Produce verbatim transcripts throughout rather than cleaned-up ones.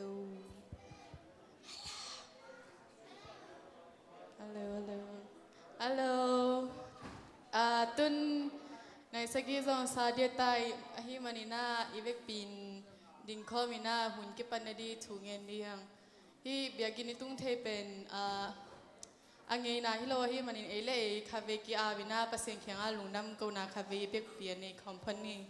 Hello, hello. Hello. Ah, tun ngaisagi zong sa dia ta i, ahih manin ah i vekpi in dingkhawm in ah hun kipan nading thu ngen ding hi hang. Hih biakinn i tung thei pen, ah, a ngeina hi lo ahih manin ei le ei khatvei ki-ap in ah Pasian kiangah lungdam kohna khatvei i vekpi a nei khawm phot ni.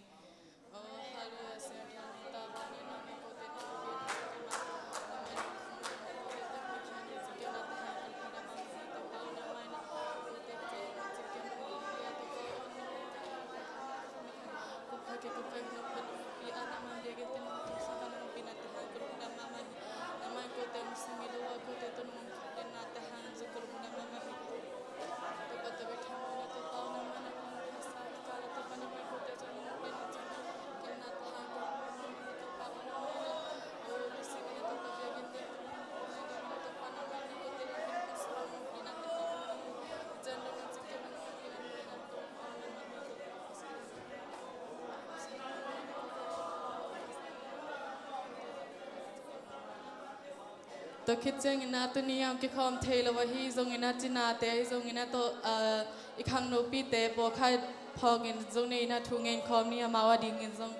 Tua khit ciangin ah tuni a hong kikhawm thei lo ahi zongin ah cinate ahi zongin ah tawh, ah, i khangnopite pawlkhat phawkin zong nei in ah thu ngen khawm ni amau a dingin zong.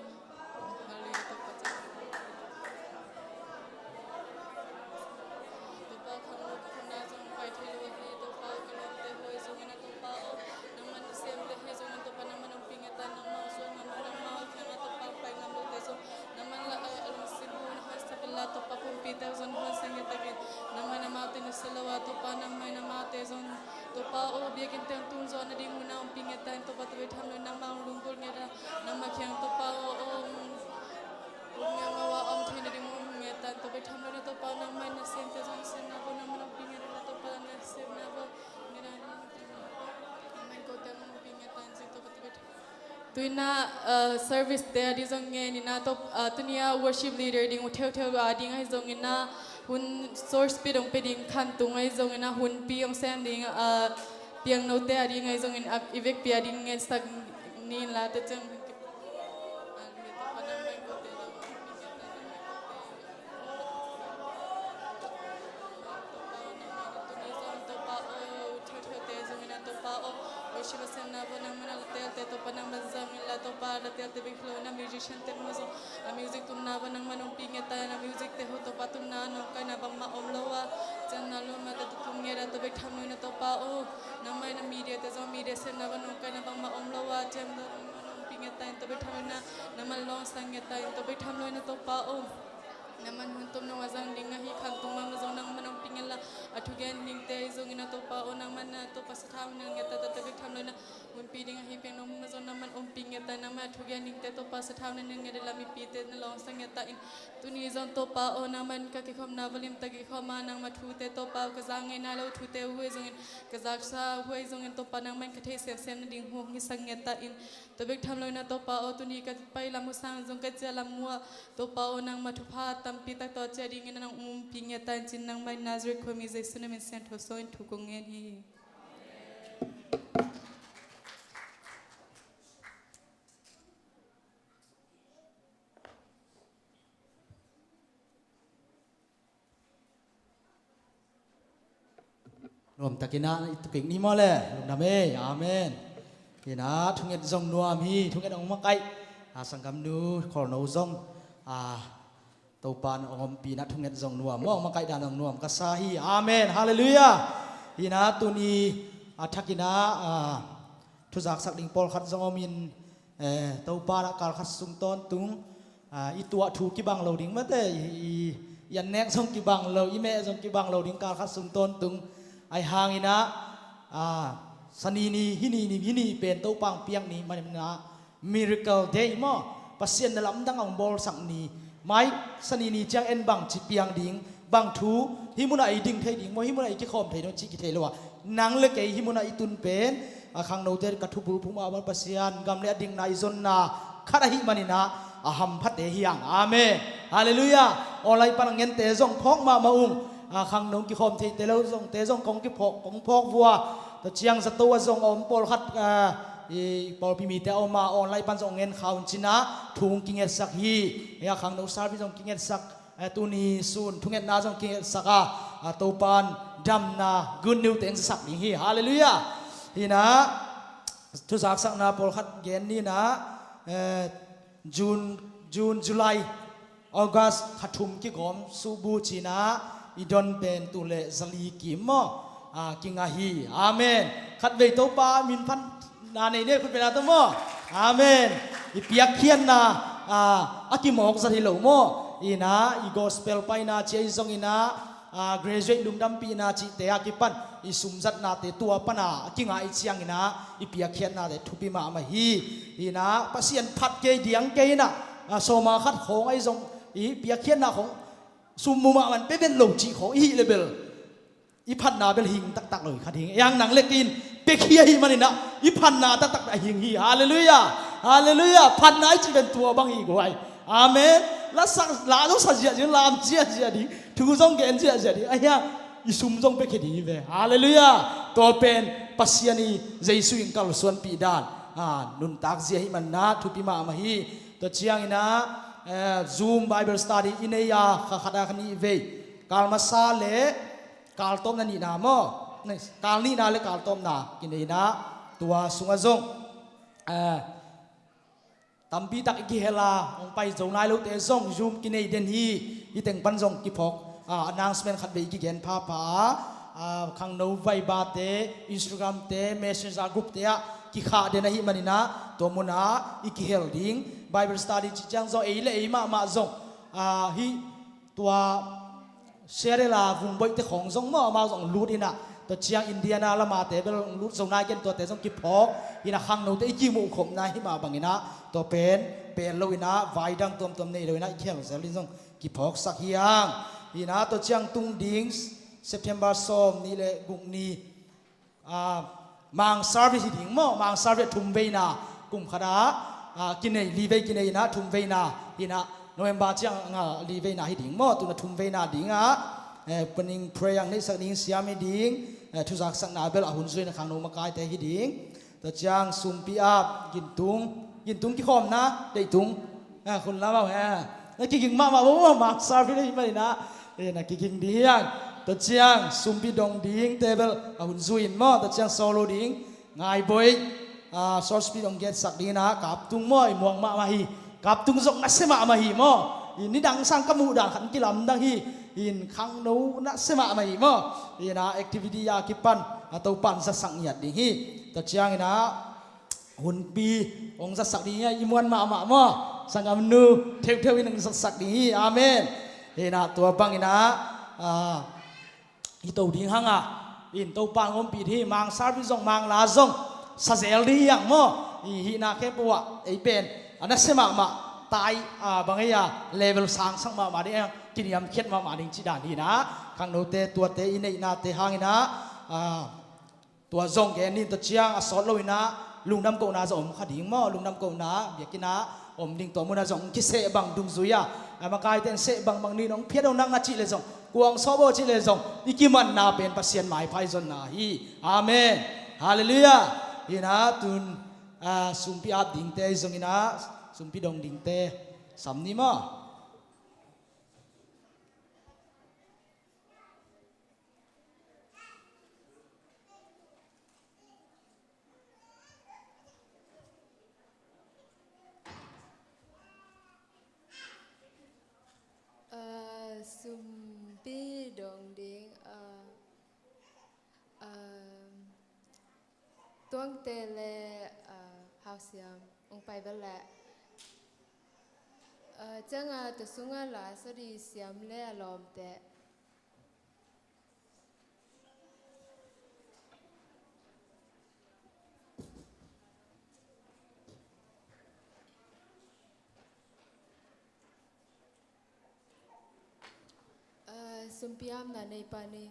Nangmah in amaute na sia lo a, Topa nangmah in amaute zong Topa aw, biakinn teng tung zawh nading hun a ompih ngiat ta in Topa, tua bek tham lo in nangmah hong lunggulh ngiat a, nangmah kiang Topa aw, aw, hong lunggulh ngiat a, om thei nading hong ngiat ta in tua bek tham lo in Topa aw, nangmah in na siamte zong na siamna bo, nangmah in ompih ngiat a Topa, na siamna bo ngiat a, nangmah in kote hong ompih ngiat ta in Topa, tua bek tham. Tuni-in ah, uh, service te ading zong ngen in ah, tua, uh, tuni-in ah worship leader ding uh theutheu ading ahi zongin ah, hun source pi dong pe ding khan tung ahi zongin ah, hunpi hong sem ding, uh, piangnote ading ahi zongin, uh, i vekpi ading ngensak ni in la te ciang. Topa aw, worship a siamna bo nangmah na la telte Topa nangmah zang in la Topa, la telte bek hi lo in a musician te mah zong a music tumna bo nangmah ompih ngiat ta in a music te uh Topa tumna nawngkaina bangmah om lo a, ciamna lua mah te tum ngiat a tua bek tham lo in a Topa aw, nangmah in a media te zong media siamna bo nawngkaina bangmah om lo a, ciamna lua mah ompih ngiat ta in tua bek tham lo in a, nangmah lawngsak ngiat ta in tua bek tham lo in a Topa aw. Nangmah hun tom nong a zang ding ahi khan tung mahmah zong nangmah ompih ngiat la, a thugen dingte ahi zongin a Topa aw nangmah na Topa sathau na ngiat ta, tua bek tham lo in a hunpi ding ahi piang nong mahmah zong nangmah ompih ngiat ta, nangmah a thugen dingte Topa sathau na ngiat la mipite na lawngsak ngiat ta in. Tuni zong Topa aw nangmah in ka kikhopna volume ta kikhop a nangmah thute Topa aw ka za ngei nai lo thute uh ahi zongin ka zaksa uh ahi zongin Topa nangmah in ka thei semsem nading hong hisak ngiat ta in. Tua bek tham lo in a Topa aw tuni ka pai lam uh sang zong ka ciah lam uh ah Topa aw nangmah thupha tampi tak tawh ciah dingin nong ompih ngiat ta in ci-in nangmah in Nazareth khuami Jesu na min siangtho sawngin thu kong ngen hi. Nuamtakin ah i tukik ni maw le? Lungdam ei. Amen. Hi-in ah thunget zong nuam hi, thunget hong makaih. A sanggamnu khawlno zong, a, Topa in hong ompih in ah thunget zong nuam, hong makaih dan zong nuam ka sa hi. Amen. Halleluiah. Hi-in ah tuni a thakin ah, a, thuzaksak ding pawlkhat zong om in, eh, Topa in ah kal khat sung tawntung, ah, i tuah thu kibang lo ding mate, i, i, i an nek zong kibang lo, i meh zong kibang lo ding kal khat sung tawntung. Ahi hangin ah, ah, Sani ni, hih ni, ni, hih ni pen Topa hong piak ni, manin ah, miracle day maw, Pasian na lamdang a hong bawlsak ni. Mai, Sani ni ciang en bangci piang ding, bang thu, hih munah i ding thei ding maw, hih munah i kikhawm thei ding maw cih kithei lo a, nang le kei hih munah i tun pen, a, khangnote ka thubul phum a, Pasian gam le a dingna i zonna khat ahih manin ah, a hamphate hi hang. Amen. Halleluiah. Online pan a ngente zong phawk mahmah ung. A, khangno kikhawm theite lo zongte zong kong kiphawk, kong phawk vua. Tua ciang zato ah zong a om pawlkhat, a, i pawlpi mite a om a, online pan zong ngen kha un ci-in ah thu hong kingetsak hi. A, khangno service zong kingetsak. Eh, tuni sun thungetna zong kingetsak a, ah, Topan damna good news teng zasak ding hi. Halleluiah. Hi na, thuzaksakna pawlkhat gen ni na, eh, June, June, July, August kha thum kigawm suhbu ci na, i don pen tul le zali kim maw? Ah, kinga hi. Amen. Khatvei Topa min phat na nei ne khut bena tawh maw? Amen. I piakkhiatna, ah, a kimawk zat hi lo maw? Hi na, i gospel paina ci a, i zong hi na, ah, graduate lungdampihna cihte a kipan i sumzatnate tua pana a kinga i ciang hi na, i piakkhiatnate thupi mahmah hi. Hi na, Pasian phat kei diang kei hi na, ah, sawma khat khawng a i zong i piakkhiatna khawng sum mu mahmah in pe vet lo cih khawng i hih le bel i phatna bel hing taktak lo hi kha ding. Ei ang nang le kei in pekhia hi manin ah, i phatna taktak a hing hi. Halleluiah. Halleluiah. Phatna i cih pen tua bang hi guai. Amen. La sa, la zong sa ziahziah, lam ziahziah ding, thu zong gen ziahziah ding. Ahia, i sum zong pekhia ding hi ve. Halleluiah. Tua pen Pasian i Jesu in kalsuanpih dan, ah, nuntak zia hi manin ah thupi mahmah hi. Tua ciangin ah, eh, Zoom Bible Study i nei a, kha khat a kha nih vei. Kal masa le kal tawpna nihna maw? Kal nihna le kal tawpna kinei na, tua sungah zong, eh, tampi tak i kihel a, hong pai zo nai lote zong Zoom kinei den hi. Hih teng pan zong kiphawk, ah, announcement khat vei i kigen phapha a, ah, khangno Viber te, Instagram te, Messenger group te ah kikhah den ahih manin ah, tua mun ah i kihel ding. Bible study cih ciang zong ei le ei mahmah zong, ah, hih tua Sierra Leone vungboihte khawng zong maw, amau zong lut in ah, tua ciang Indiana lamate bel lut zo nai ken, tuate zong kiphawk in ah, khangnote i kimuhkhopna hi mah bangin ah, tua pen pel lo in ah, vai dang tuamtuam nei lo in ah, i khel zel in zong kiphawksak hi hang. Hi na, tua ciang tung ding September sawm nih le guk ni, ah, Mang service hi ding maw? Mang service thum veina, kum khat ah, ah, kinei, li vei kinei in ah, thum veina hi na, November ciang, ah, li veina hi ding maw? Tuna thum veina ding ah, eh, opening prayer ang neihsak ding siam hi ding, eh, thuzaksakna bel a hun zui na khangno makaite hi ding. Tua ciang sumpi ap, gintung, gintung kikhawmna, deitung, eh, hun lam au he. Na kiging mahmah maw, Mang service hi manin ah, eh, na kiging ding hi hang. Tua ciang sumpi dong ding te bel a hun zui in maw? Tua ciang solo ding, Ngai Boih, ah, short speech hong gensak ding in ah, Kaptung maw, i muang mahmah hi. Kaptung zong nasia mahmah hi maw? I nidang sang ka muh dan khat kilamdang hi. In khangno nasia mahmah hi maw? In ah, activity a kipan, ah, Topan zatsak ngiat ding hi. Tua ciangin ah, hunpi hong zatsak ding hi a, i muan mahmah maw? Sanggamnu theuhtheuh in hong zatsak ding hi. Amen. In ah, tua bangin ah, ah, i to ding hang a, in Topa hong ompih ding hi. Mang service zong, Mang la zong sa zel ding hi hang maw? I hihna khempeuh ah ei pen a nasia mahmah, tai, ah, bang ei a, level sangsak mahmah ding, kiniamkhiat mahmah ding cih dan hi na. Khangnote tuate i neihnate hangin ah, ah, tua zong gen ni. Tua ciang a sawt lo in ah, lungdam kohna zong om kha ding maw? Lungdam kohna biakinn ah om ding, tua mun ah zong kiseh bang dungzui a, a makaite in seh bangbang ni, nong phiat aw nang a cih leh zong, kua hong sawp aw cih leh zong, i kimanna pen Pasian maipha i zonna hi. Amen. Halleluiah. Hi na, tun, ah, sumpi ap dingte zong in ah, sumpi dong dingte sam ni maw? Ah, sumpi dong ding, ah, ah, Tuangte le, ah, Hausiam hong pai bel leh. Ah, ciang a, tua sung a la sadi siam le a lawmte. Ah, sumpi apna nei pah ni.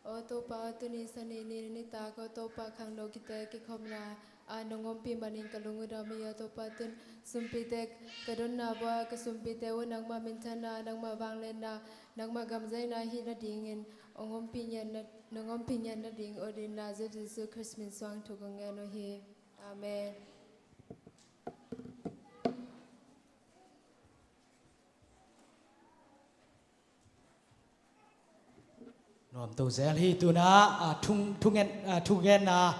Aw Topa, tuni Sani ni nitak, aw Topa, khangno kite kikhopna ah nong ompih manin ka lung uh dam hi. Aw Topa, tun sumpite ka donna bua, ka sumpite uh nangmah minthanna, nangmah vangliatna, nangmah gamzaina hih nadingin hong ompih ngiat na, nong ompih ngiat nading uh dingin Nazareth Jesu Khrist min suang thu kong ngen uh hi. Amen. Nuam to zel hi. Tuna, ah, thung, thungen, ah, thugen, ah,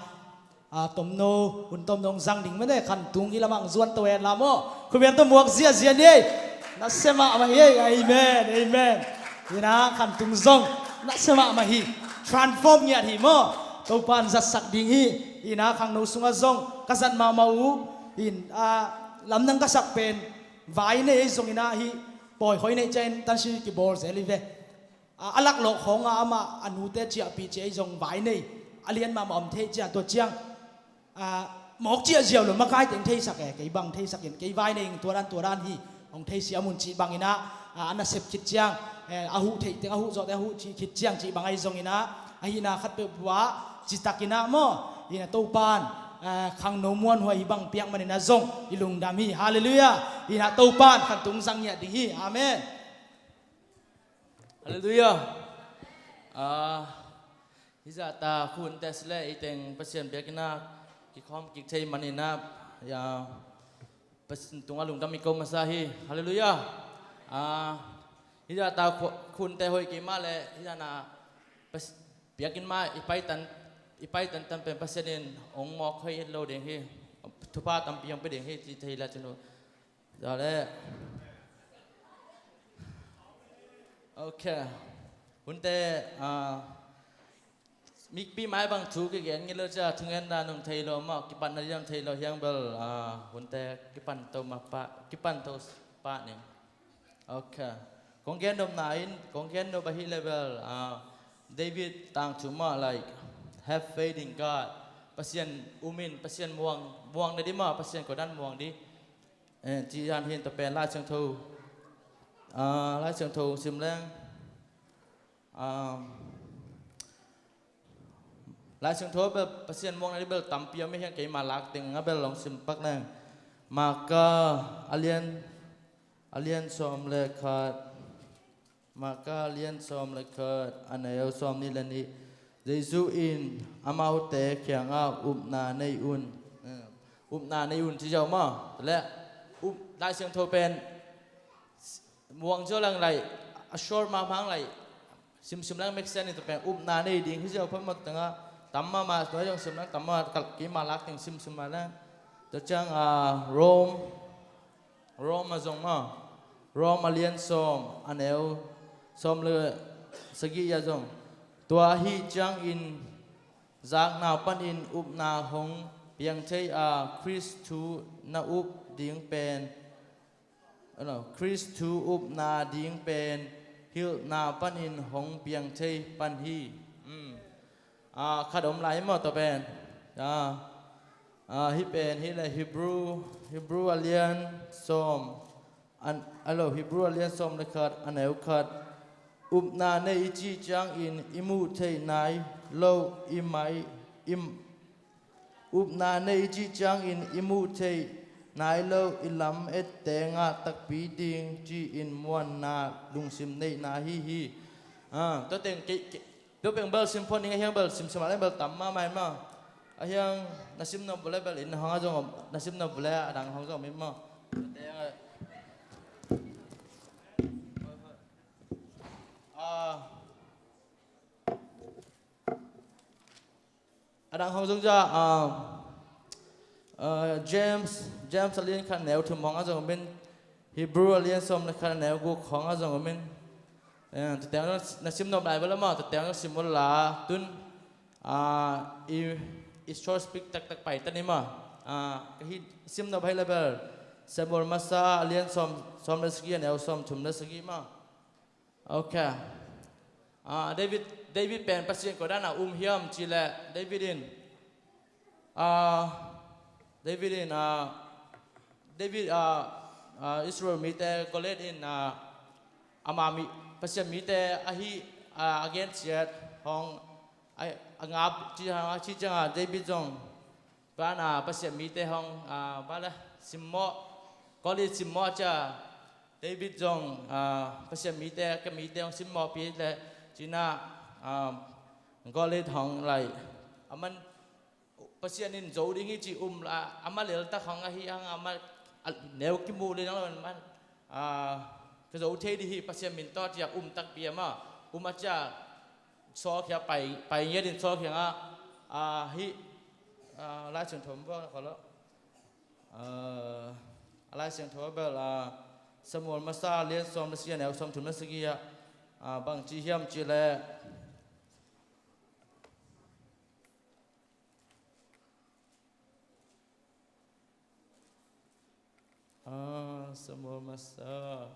ah, tomno, hun tomno hong zang ding mene, khantung hi lamah hong zuan to hen la maw. Khuamial tawh muak ziazia ni. Nasia mahmah hi. Amen, amen. Ina khantung zong nasia mahmah hi. Transform ngiat hi maw. Topan zatsak ding hi. Ina khangno sungah zong ka zat mahmah uh. In, ah, lamdang ka sak pen vai nei ei zong ina hi. Pawi khoi nei ciangin tansi kibawl zel hi ve. A, a laklawh khawngah amah a nute ciahpih ciah ei zong vai nei a lian mahmah om thei ciah tua ciang, a, mawk ciah ziau lo makai teng theisak e, kei bang theisak in kei vai nei ing tua dan tua dan hi. Hong thei siam un cih banginah, a, a nasep khit ciang, e, a huh theih teng a huh zawh teng a huh cih khit ciang cih bang ahi zonginah ahina khat peuh pua citak inah maw, ina Topan, e, khangno muanhuai hi bang piak maninah zong i lungdam hi. Halleluiah. Ina Topan khantung zang ngiat ding hi. Amen. Halleluiah. Ah, hizahta khunte sileh iteng Pasian biakina kikhawm kik thei maninah, ya, Pasian tungah lungdam i ko masa hi. Halleluiah. Ah, hizahta khu-, khunte hoih kei mah leh hizahna Pas-, biakinn mah i paitan, i paitan tan pen Pasian in hong mawk hoih lo ding hi. Thupha tampi hong pia ding hi ci thei la cinu. Zale. Ok. Hunte, ah, mikpi mai bang thu kigen ngei lo cia, thungen dan nung thei lo mah, kipan na diam thei lo hiang bel, ah, hunte kipan to ma pa, kipan to pa ning. Ok. Kong gen nopna in, kong gen nop ahi level, ah, David tangthu mah, like, have faith in God. Pasian um in, Pasian muang, muang na di mah, Pasian ko dan muang di. Eh, ci dan hin ta pen Lai Siangtho. Ah, Lai Siangtho sim leng. Ah, Lai Siangtho bel Pasian muang na di bel tampi a mi hiang keima lak teng a bel long sim pak leng. Maka a lian, a lian sawm le khat. Maka a lian sawm le khat, a neu sawm nih le nih. Jesu in amaute kiangah upna nei un. Eh, upna nei un ci ziau maw. Le up, Lai Siangtho pen muang ziau lang lai, a short mahmah lai, simsim lang make sense in ta pen upna nei ding hi ziau phamawh tengah tam mahmah, tua zong sim lang tam mahmah, kal keima lak teng simsim mah lang. Tua ciang, ah, Rome, Rome a zong maw, Rome a lian sawm, a neu sawm le sagih a zong. Tua ahi ciangin zakna panin upna hong piang thei a, Khrist thu na up ding pen, ano, Khrist thu upna ding pen hilhna panin hong piang thei pan hi. Mm. Ah, khat om lai maw tua pen. Ah, ah, hih pen, hih le Hebrew, Hebrew a lian sawm, an, a lo, Hebrew a lian sawm le khat, a neu khat. Upna nei i cih ciangin i muh theih nai lo, i mai, i, upna nei i cih ciangin i muh theih nai lo, i lam ette ngah takpi ding ci-in muanna lungsim neihna ahi hi. Ah, tua teng kei, kei, Tua peng bel sim phot ning a hiang bel sim sim a leng bel tam mahmah in maw. A hiang na sim nop bule bel in hong a zong om, na sim nop bule a dang hong zong om in maw. Ah, a dang hong zong za, ah, ah, James, James a lian khat neu thum hong a zong om in, Hebrew a lian sawm le khat a neu guk hong a zong om in. Eh, tua teng na sim nop lai bel maw, tua teng sim ula tun, ah, i, i short speech taktak pai ta ni maw. Ah, ka hih sim nop ahi le bel Samuel masa a lian sawm, sawm le sagih a neu sawm thum le sagih maw. Ok. Ah, David, David pen Pasian ko dan a um hiam ci le David in, ah, David in, ah, David, ah, ah, Israel mite Goliath in, ah, ama mi, Pasian mite ahi, ah, a gensiat hong, a, a ngap ci, a ci ciangah David zong Tua na Pasian mite hong, ah, bang le simmawh, Goliath simmawh cia, David zong, ah, Pasian mite, ka mite hong simmawhpih le cina, ah, Goliath hong lai. Aman Pasian in zo ding hi ci um la, ama leltak hong ahi hang ama, ah, neu kimu le nang lo man, ah, ka zo thei ding hi Pasian min tawh cia um takpi ama, um a cia, Saul kiang pai, pai ngiat in Saul kiangah, ah, hih, ah, Lai Siangtho bang khaw lo. Ah, Lai Siangtho bel, ah, Samuel masa lian sawm le sagih a neu sawm thum le sagih ah, ah, bang ci hiam cih leh, ah, Samuel masa.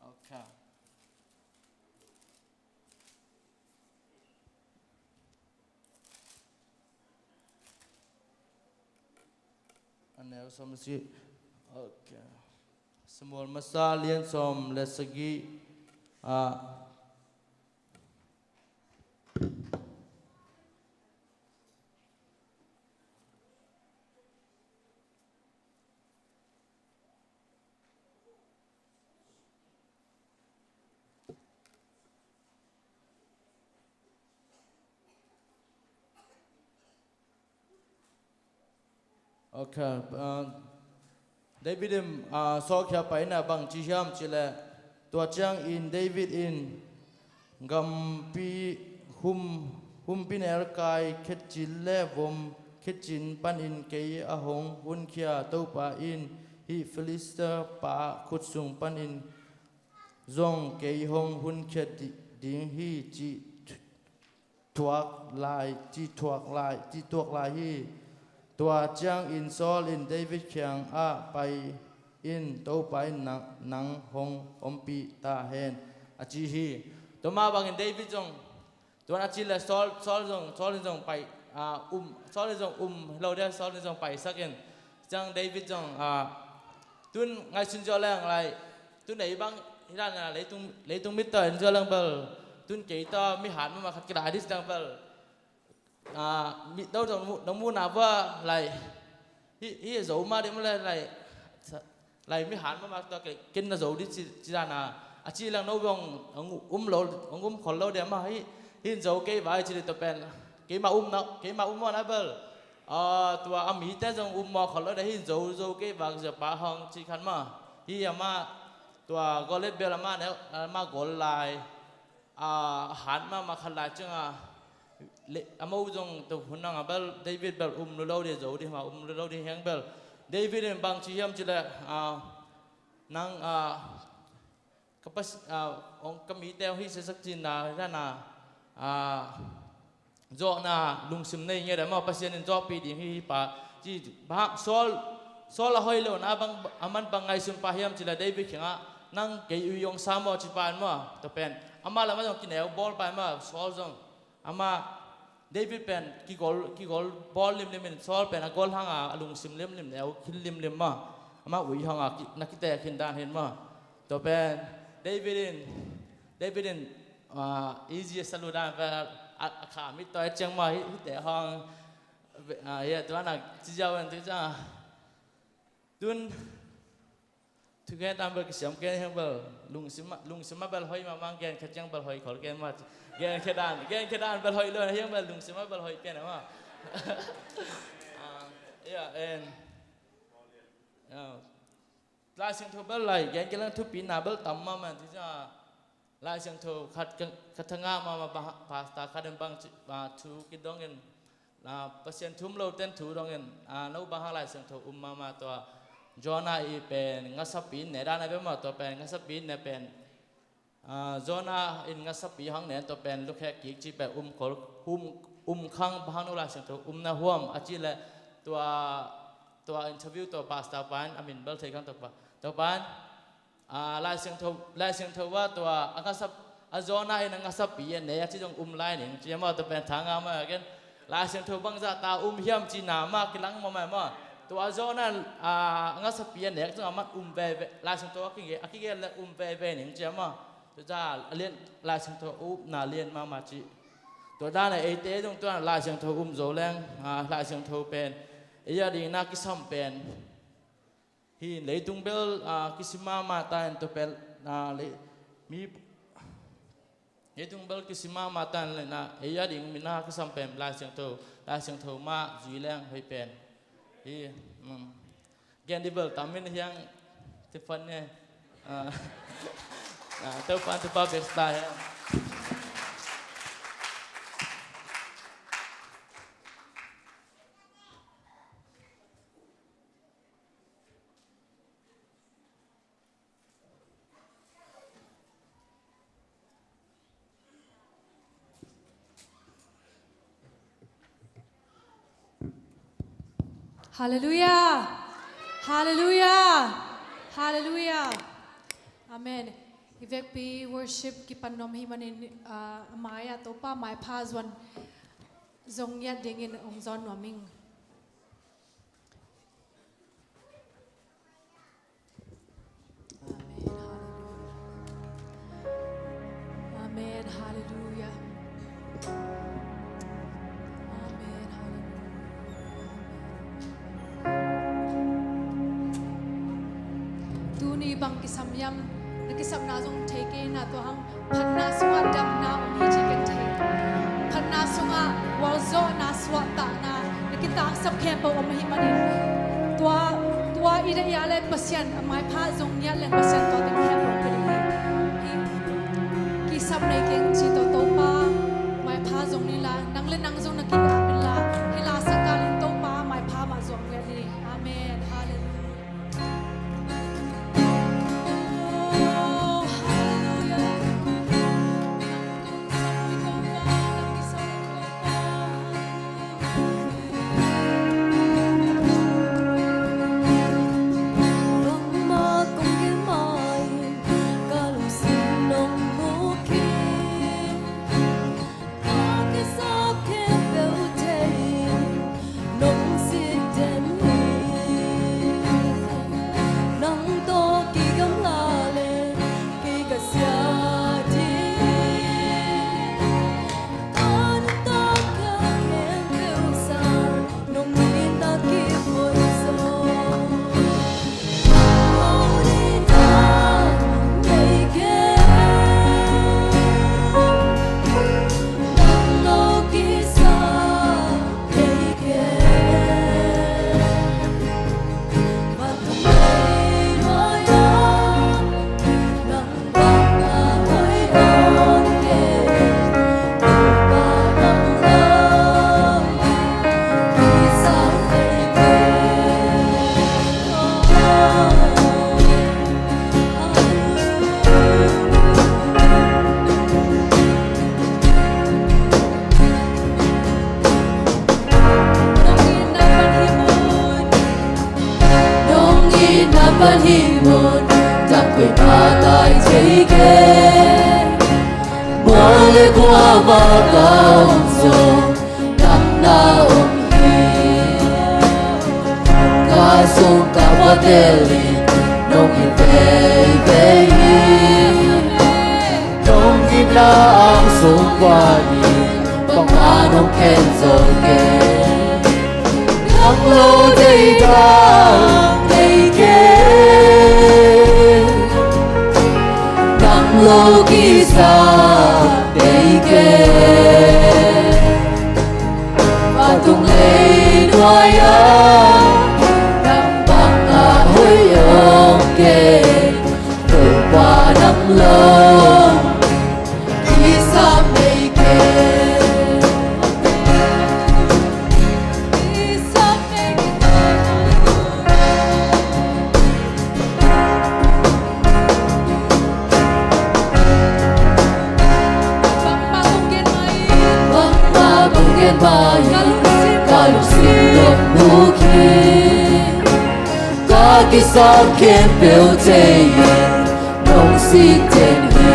Okay. A neu sawm le sagih. Okay. Samuel masa lian sawm le sagih. Ah. Okay, ah, David in, ah, Saul kiang paina bang ci hiam cih leh, tua ciangin David in gampi hum, humpi nelkai khetcin le vom khetcin panin kei a hong hunkhia Topa in hih Filistia pa khut sung panin zong kei hong hunkhia di-, ding hi, cih thuak lai, cih thuak lai, cih thuak lai hi. Tua ciangin Saul in David kiangah pai in, Topa in nang, nang hong ompih ta hen, a ci hi. Tua mah bangin David zong, tua a ci leh Saul, Saul zong, Saul in zong pai, ah, um, Saul in zong um lo dia, Saul in zong paisak in. Ciang David zong, ah, tun ngaihsun ziau leng lai, tun ei bang hi dan a, leitung, leitung mit tawh en ziau leng bel, tun kei tawh mi hat mahmah khat kilai dih ci leng bel, ah, mi tawh nong mu, nong muhna bua lai, hih, hih zo mah dih mah lai, lai, lai mi hat mahmah tawh kei, ken na zo dih ci, ci dan a, a ci leng no bang hong um lo, hong um khol lo dia mah, hih, hih zo kei vai ci dih tua pen, keimah um na, keimah um mawh na bel, ah, tua a mite zong um mawh khol lo dia, hih zo, zo kei vai, zia pa hong ci khan mah, hih amah, tua Goliath bel amah neu, amah gol lai, ah, a hat mahmah khat lai ciangah, le, amau zong tua hun nangah bel, David bel um lua lo dih, zo dih mah, um lua lo dih hiang bel. David in bang ci hiam cih leh, ah, nang, ah, ka pas-, ah, hong ka mite hong hih siasak cihna, hi dan a, ah, zawhna lungsim nei ngiat a maw, Pasian in zawhpih ding hi, hi pa. Ci, bang, Saul, Saul a hoih lohna bang, aman bang ngaihsun pah hiam cih leh David kiangah, nang kei ui hong sa maw ci pah in maw, tua pen. Amah lamah zong kineu bawl pah in maw, Saul zong. Amah, David pen kigol, kigol bawl limlim in, Saul pen a gol hang a, a lungsim limlim, neu khin limlim maw. Amah ui hang a, ki, na kiteh khin dan hi in maw. Tua pen, David in, David in, ah, easy a salu dan pen, a, a kha mit tawh a ciang mah, hih, hihte hong, ah, hih, tua na, ci ziau en, tu ciang. Tun, thugen dan bel kisiam ken hiang bel, lungsim mah, lungsim mah bel hoih mahmah, gen khat ciang bel hoih khol ken mah, gen khat dan, gen khat dan bel hoih lo, hiang bel lungsim mah bel hoih pen mah. Ah, yeah, and, yeah. Lai Siangtho bel lai, gen kei leng thupina bel tam mahmah, tu ciang, Lai Siangtho khat ka, ka thangah mahmah, bang, pastor khat in bang ci, ah, thu kidong in, ah, Pasian thu um lo ten thu dong in, ah, no bang hang Lai Siangtho um mahmah tua, Jonah i pen ngasapi in ne dan a bia mah, tua pen ngasapi in ne pen, ah, Jonah in ngasapi hang ne, tua pen lukhek kik ci pen um khol, um, um khang bang hang no Lai Siangtho um na hiam a cih leh tua, tua interview tua pastor pa in a min bel thei khang tua pa, tua pa in, ah, Lai Siangtho, Lai Siangtho ah tua a ngasap, a Jonah in a ngasapi a ne a ci zong um lai ning ci a maw, tua pen thangah mah a gen. Lai Siangtho bangzah ta um hiam cihna mah kilang mahmah maw. Tua a Jonah, ah, a ngasapi a nek zong amah um veve, Lai Siangtho a kige, a kige leh um veve ning ci a maw. Tua zah a lian, Lai Siangtho upna lian mahmah ci. Tua dan a eite zong tua Lai Siangtho um zo leng, ah, Lai Siangtho pen ei a dingin a kisam pen hi in, leitung bel, ah, kisim mahmah ta in, tua pen, ah, lei, mi, Hih tung bel kisim mahmah tan leh na, ei a ding mi na kisam pen Lai Siangtho, Lai Siangtho mah zui leng hoih pen. Hi, um, gen ding bel tam in hiang ti phan ne. Ah, ah, Topa, Topa bek ta hen. Halleluiah. Halleluiah. Halleluiah. Amen. I vekpi worship kipan nuam ahih manin, ah, a mai-ah Topa maipha zuan zong ngiat dingin hong zawn nuam ing. Amen. Halleluiah. Amen. Halleluiah. Amen. Tuni bang kisam hiam, na kisapna zong thei kei na, tua hang phatna sungah damna om hi ci ken thei. Phatna sungah gualzawhna, suahtahna, na kitangsap khempeuh om ahih manin, tua, tua i deih a le Pasian a maipha zong ngiat leng Pasian tua teng khempeuh ka deih hi. Hi, kisap nei keng ci, Topa maipha zong ni la, nang le nang zong na ki-ap in la, hih la sak kal in Topa maipha mah zong ngiat ni. Amen. Halleluiah. Ka kisap khempeuh thei-in nong sik den hi. Nang tawh kigamla leng kei ka sia ding hi. An tawh ka khempeuh sang nong itna kiphoih zaw. Nong itna pan hih mun, dang koi mah tai thei kei. Mual le khuavak ah om zong damna om hi. Ka sung ka khua tel in nong it veivei hi. Nong itna angsung guan in bangmah nong khen zo kei. Nang lo deihdan nei kei. Nang lo kisap nei kei. Vantung leinuai ah nang bang a hoih om kei. Topa nang lo kisap nei kei. Kisap nei kei. Bangmah kong gen mah hi. Bangmah kong gen mah hi. Ka lungsim, ka lungsim nong buk hi. Ka kisap khempeuh thei-in nong sik den hi.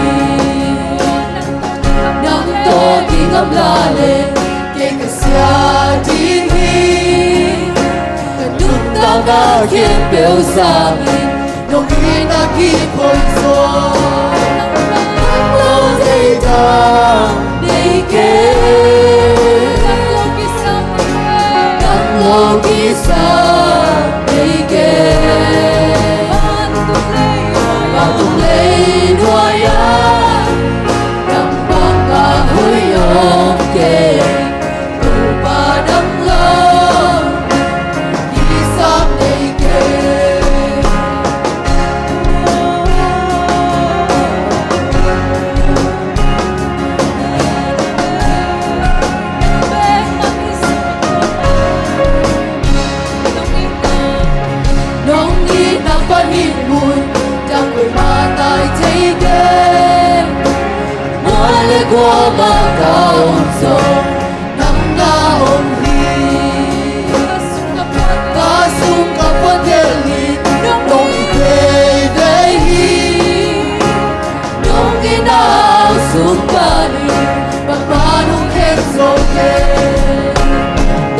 Nang tawh kigamla leng kei ka sia ding hi. Ka nuntakna khempeuh sangin nong itna kiphoih zaw. Nang lo deihdan nei kei. Nang lo kisap nei kei. Vantung leinuai ah nang bang Inn mun dang koimah nai thei kei. Mual le guam ah ka om zong nang na om hi. Ka sung ka puan tel hi, nong hi teitei hi. Nong inn ah sung panin bangmah nong khen zo kei.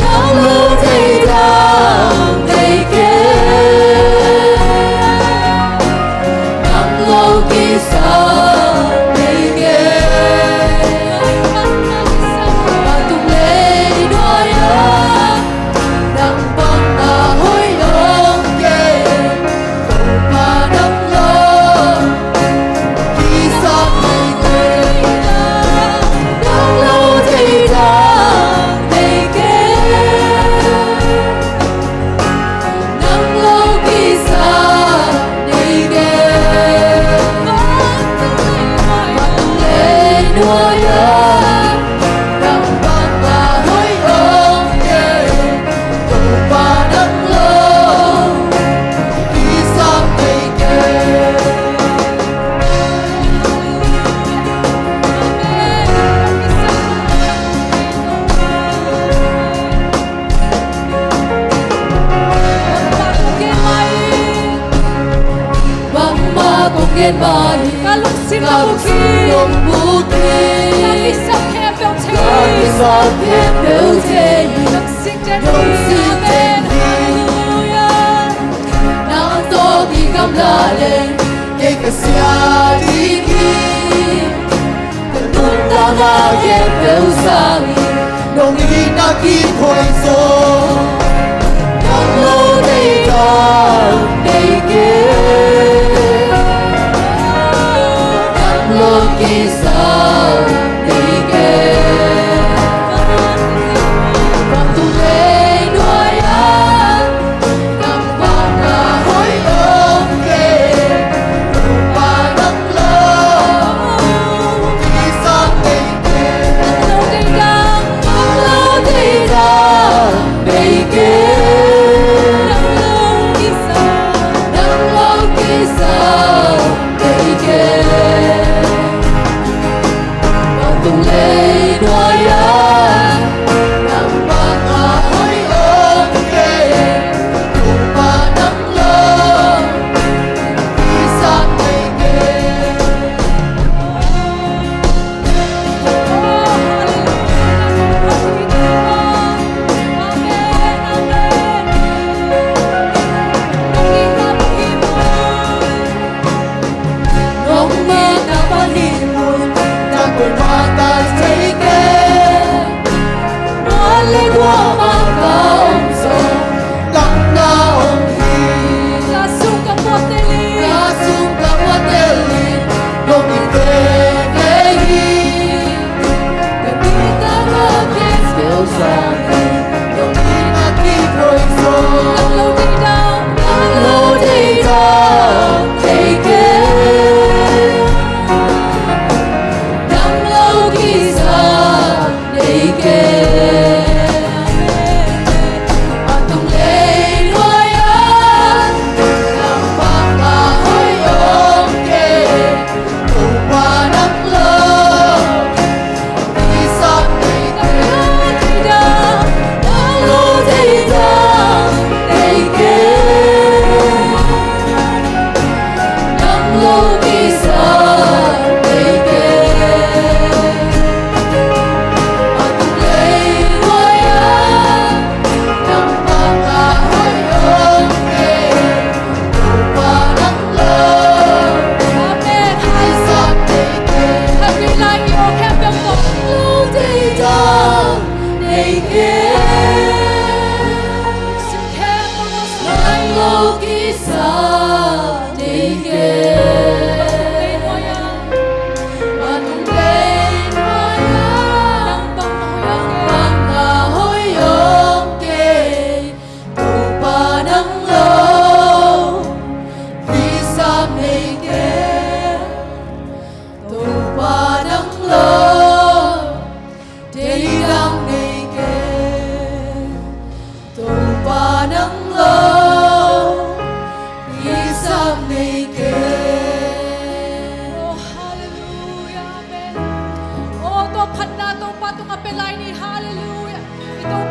Nang lo thei dang nei kei. Nang lo kisam nei kei. Vantung lei nuai ah nang bang na hoih om kei. Topa nang lo kisam nei kei. Nang lo thei dang nei kei. Nang lo kisam nei kei. Vantung lei nuai ah nang bang na hoih om kei. Topa nang lo kisam nei kei. Bangmah kong gen mah hi. Ka lungsim nong buk hi. Ka kisap khempeuh thei. Ka kisap khempeuh thei. Nong sing thei. Nong sing thei. Halleluia. Nang tawh kigamla leng kei ka sia ding hi. Ka nuntakna khempeuh sangin nong itna kiphuai zaw. Nang lo thei dang nei kei. Nang lo kisam nei kei. Vantung lei nuai ah nang bang na hoih om kei. Topa nang lo kisam nei kei. Nang lo thei dang, nang lo thei dang nei kei. Nang lo kisam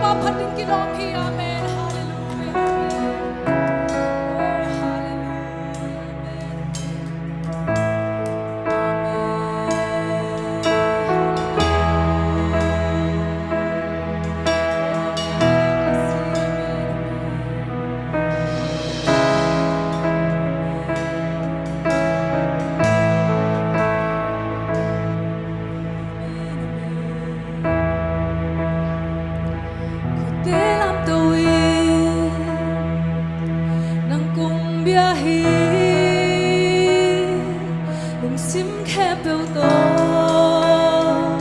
Phat ding kilawm hi. Amen. Halleluia. Oh, halleluia. Amen. Khutte lamto in nang kong bia hi, lungsim khempeuh tawh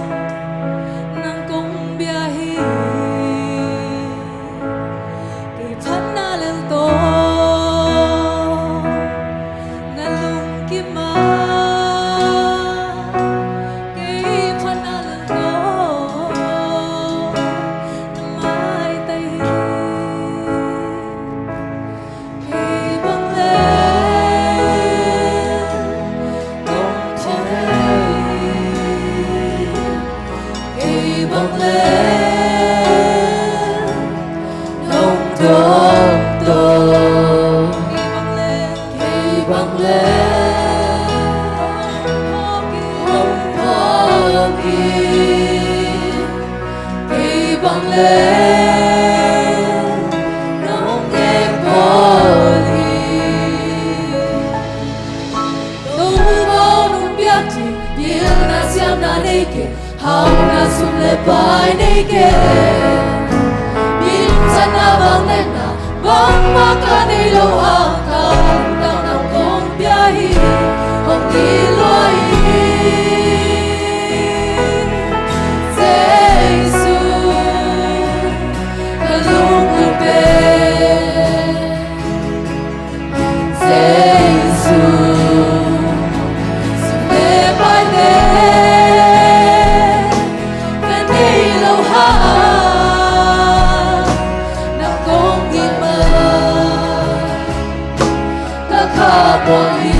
nang kong bia hi. Kei phatna lel tawh na lungkim a, kei phatna lel tawh na maitai hi. Kei bang leh nong thei, kei bang leh nong dawng tawh, kei bang leh hong phawk in, kei bang leh nong nek bawl hi. Topa aw nong piak ding pilna siamna nei kei, hauhna sum le pai nei kei. Minthanna vangliatna bangmah ka nei lo hang, ka lungtang nang kong pia hi, hong it lua hi. Jesu, ka lungkul pen. Jesu, sum le paite ka nei lo hang, nang kong it mah ka khamuang hi.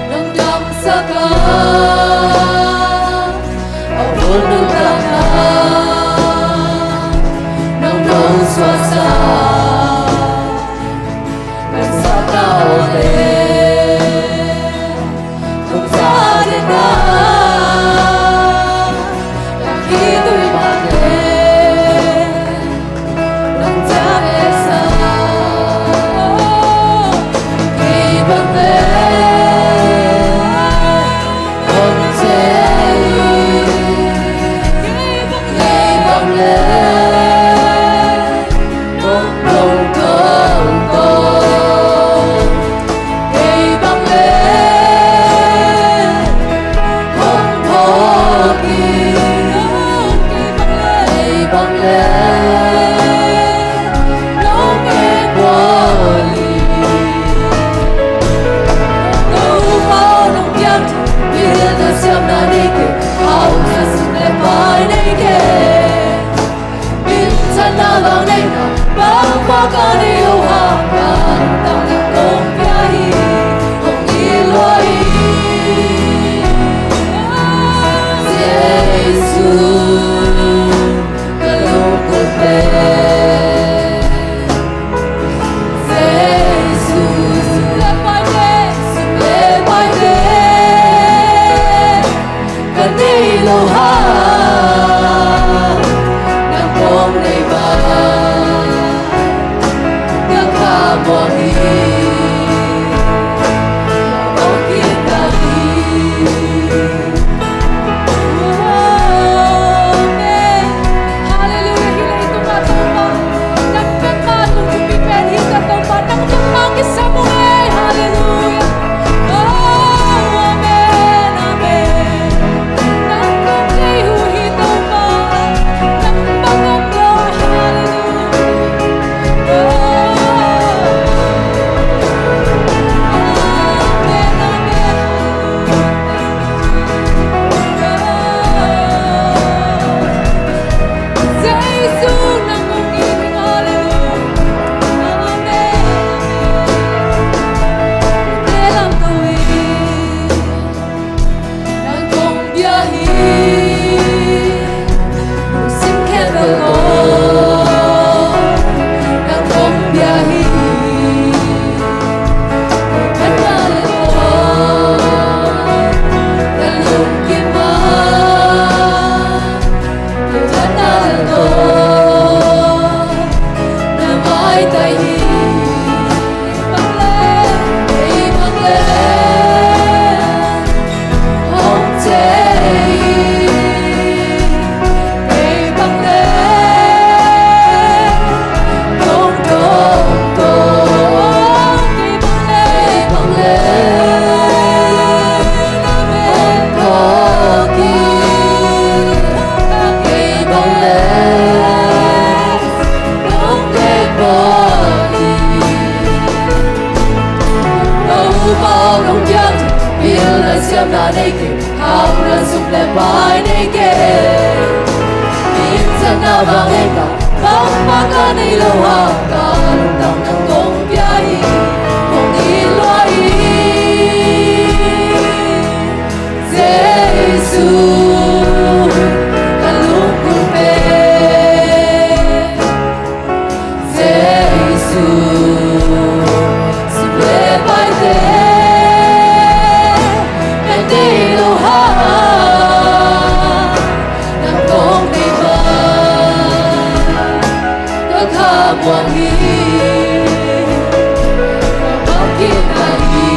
Nong damsak a, a vun nong damna, nong nong suaksak. Kan sa ka aw le, nong sa ding na, kan khitui mah le, nong ciah le sa. Kei bang le, nong ciah hi. Kei bang le, nong dawng tawh. Kei bang le, hong phawk in. Kei bang le, nong nek bawl hi. Topa aw nong piak ding pilna siamna nei kei, hauhna sum le pai nei kei. Minthanna vangliatna bangmah ka nei lo hang, ka lungtang nang kong pia hi, hong it lua hi. Jesu, ka lungkul pen. Jesu, sum le paite, sum le paite ka nei lo hang, nang kong nei mah Nei lo hang ka lungtang nang kong pia hi, kong it lua hi. Jesu, ka lungkul pen Jesu, sum le paite, ka nei lo hang nang kong nei ma, ka kha muang hi, ka bangkit na hi.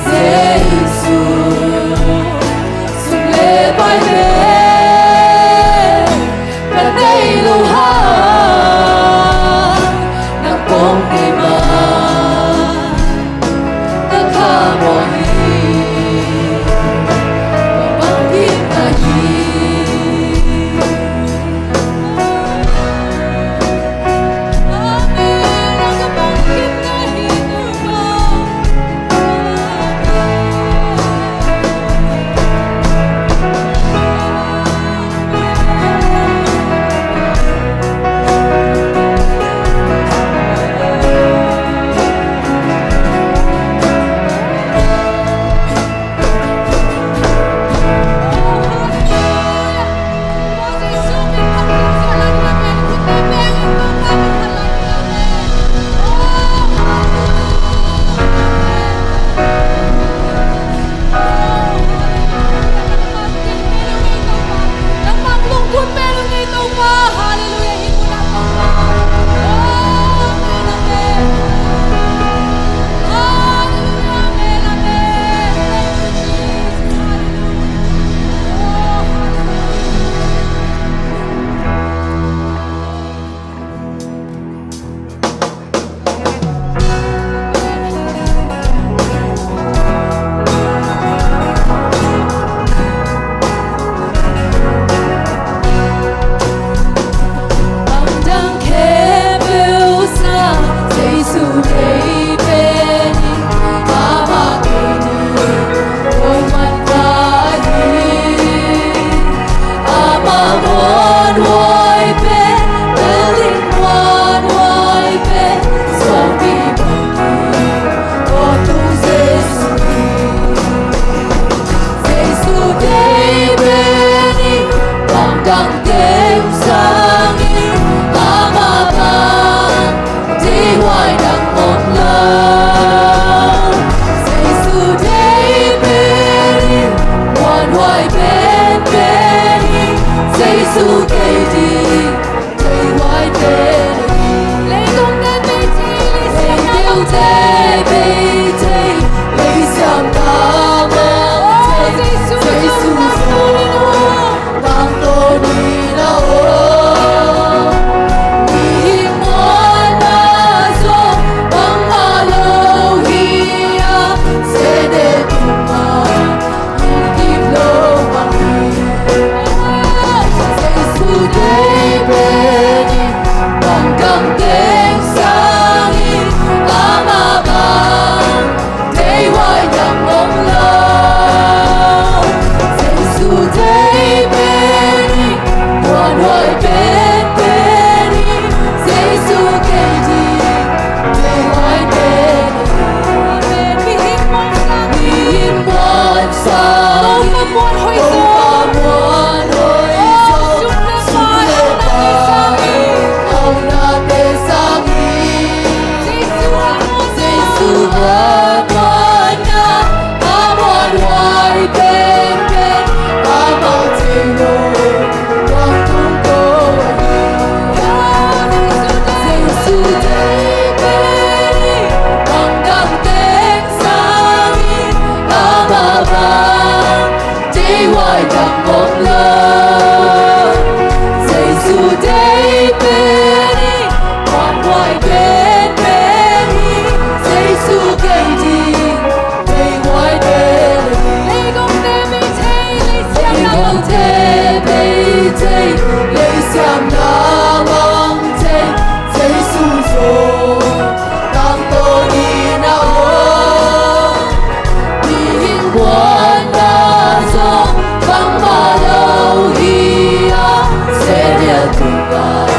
Jesu, sum le paite, ka nei lo hang nang kong nei ma, ka kha muang hi, ka bangkit na hi. Jesu kei ding, thei huaite na hi. Leitungte Meitei, leisiam na mah, Meitei, leisiam na mah, Jesu, Jesu zong tangtawn ni na aw. Mihing muanna zong bangmah lo hi a, Satan tungah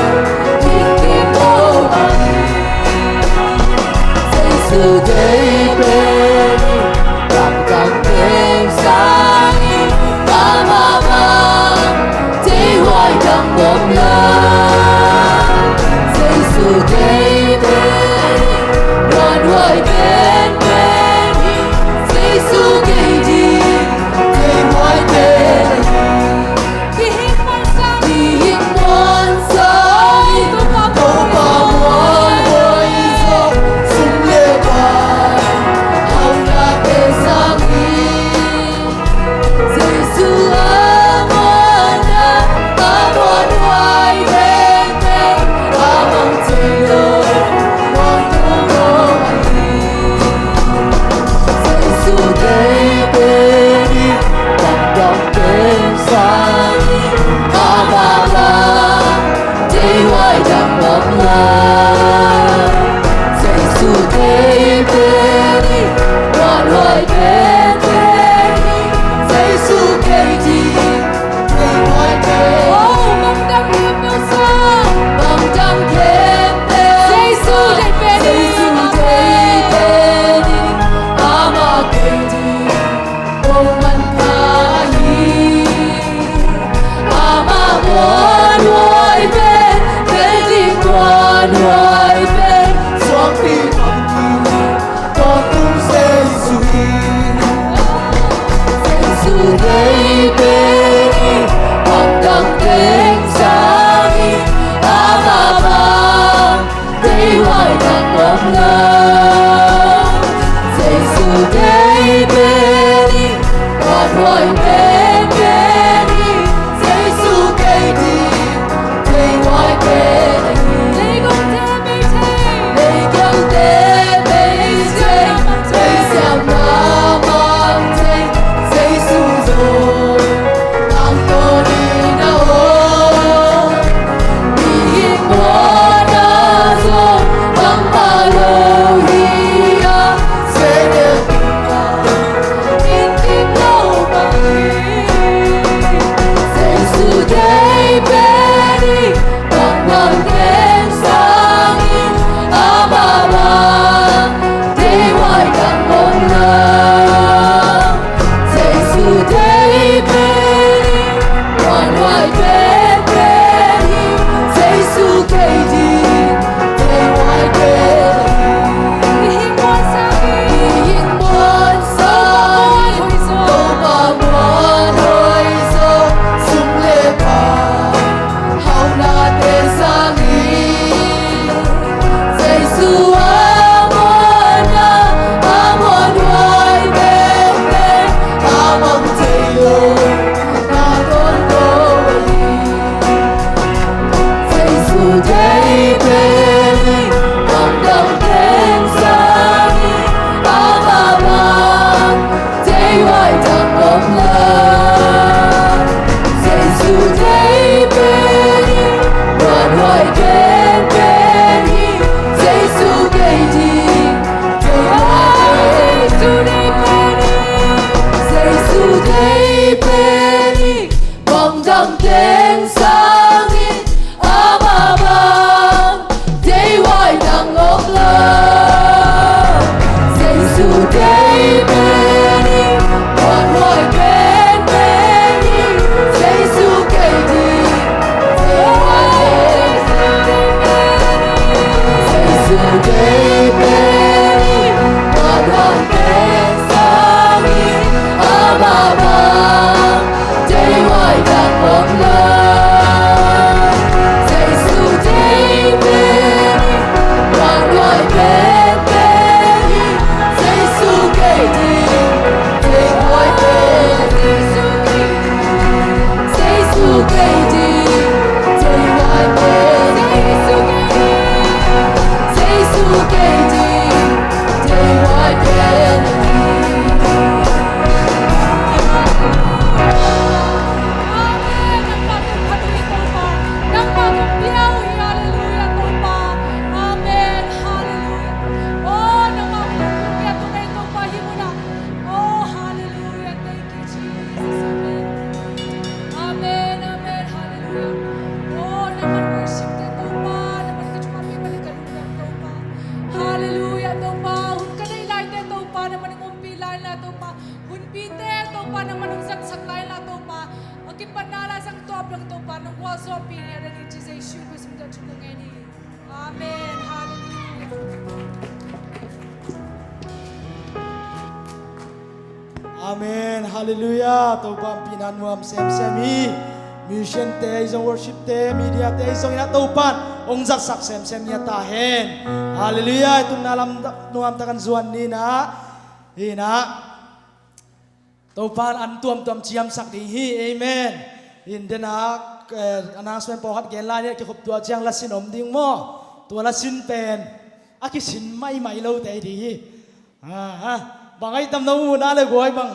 Kipatna la zang tawp dong Topa nong gualzawhpih ni a ding ci Jesu Khrist min tawh thu ka ngen hi. Amen. Halleluiah. Amen. Halleluiah. Topa hong pina nuam semsem hi. Mission te ahi zong, worship te, media te ahi zong in ah Topa hong zatsak semsem hi a ta hen. Halleluiah. Tunna lam nuam takin zuan ni in ah. Hi in ah. Topa in an tuamtuam ciamsak ding hi. Amen. In den ah, eh, announcement pawlkhat gen lai ni a, kikhop tua ciang lasin om ding maw? Tua lasin pen a kisin maimai lo te ding hi. Ah, ah. Bang ai tam no mu na le guai bang.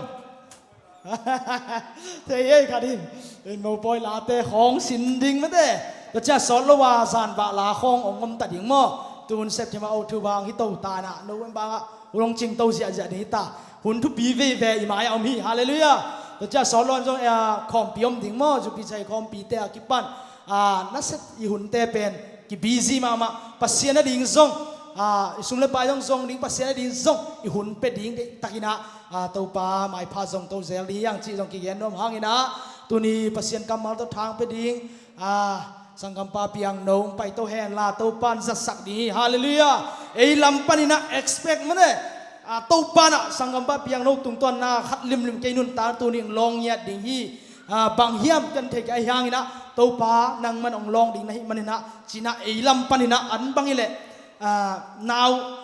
Thei ei khat in. In mopawi late khawng sin ding mate. Tua ciang sawt lo a zanbah la khawng ong om ta ding maw? Tun September October bang hi to ta in ah. November ah. Hun ong cing to ziahziah ding hi ta. Hun thupi veve i mai-ah om hi. Halleluiah. Tua ciang sawt lo in zong, eh, khawmpi om ding maw? Zupi cai khawmpi te a kipan. Ah, nasep i hun te pen. Ki busy mahmah. Pasian a ding zong. Ah, i sum le pai zong zong ding. Pasian a ding zong. I hun pe ding. Deih takin ah. Ah, Topa maipha zong to zel ding. Hiang cih zong kigen nuam hang in ah. Tuni Pasian kammal tawh thang pe ding. Ah, sanggampa piang no hong pai to hen la Topa in zatsak ding hi. Halleluiah. Ei lam panin ah expect mane. Ah, Topa in ah sanggampa piang no tungtawn na khat limlim kei nuntak tuni hong lawng ngiat ding hi. Ah, bang hiam kan thei kei a hiang in ah Topa nangman hong lawng ding na hi manin ah ci in ah ei lam panin ah an bang hi leh, ah, nau,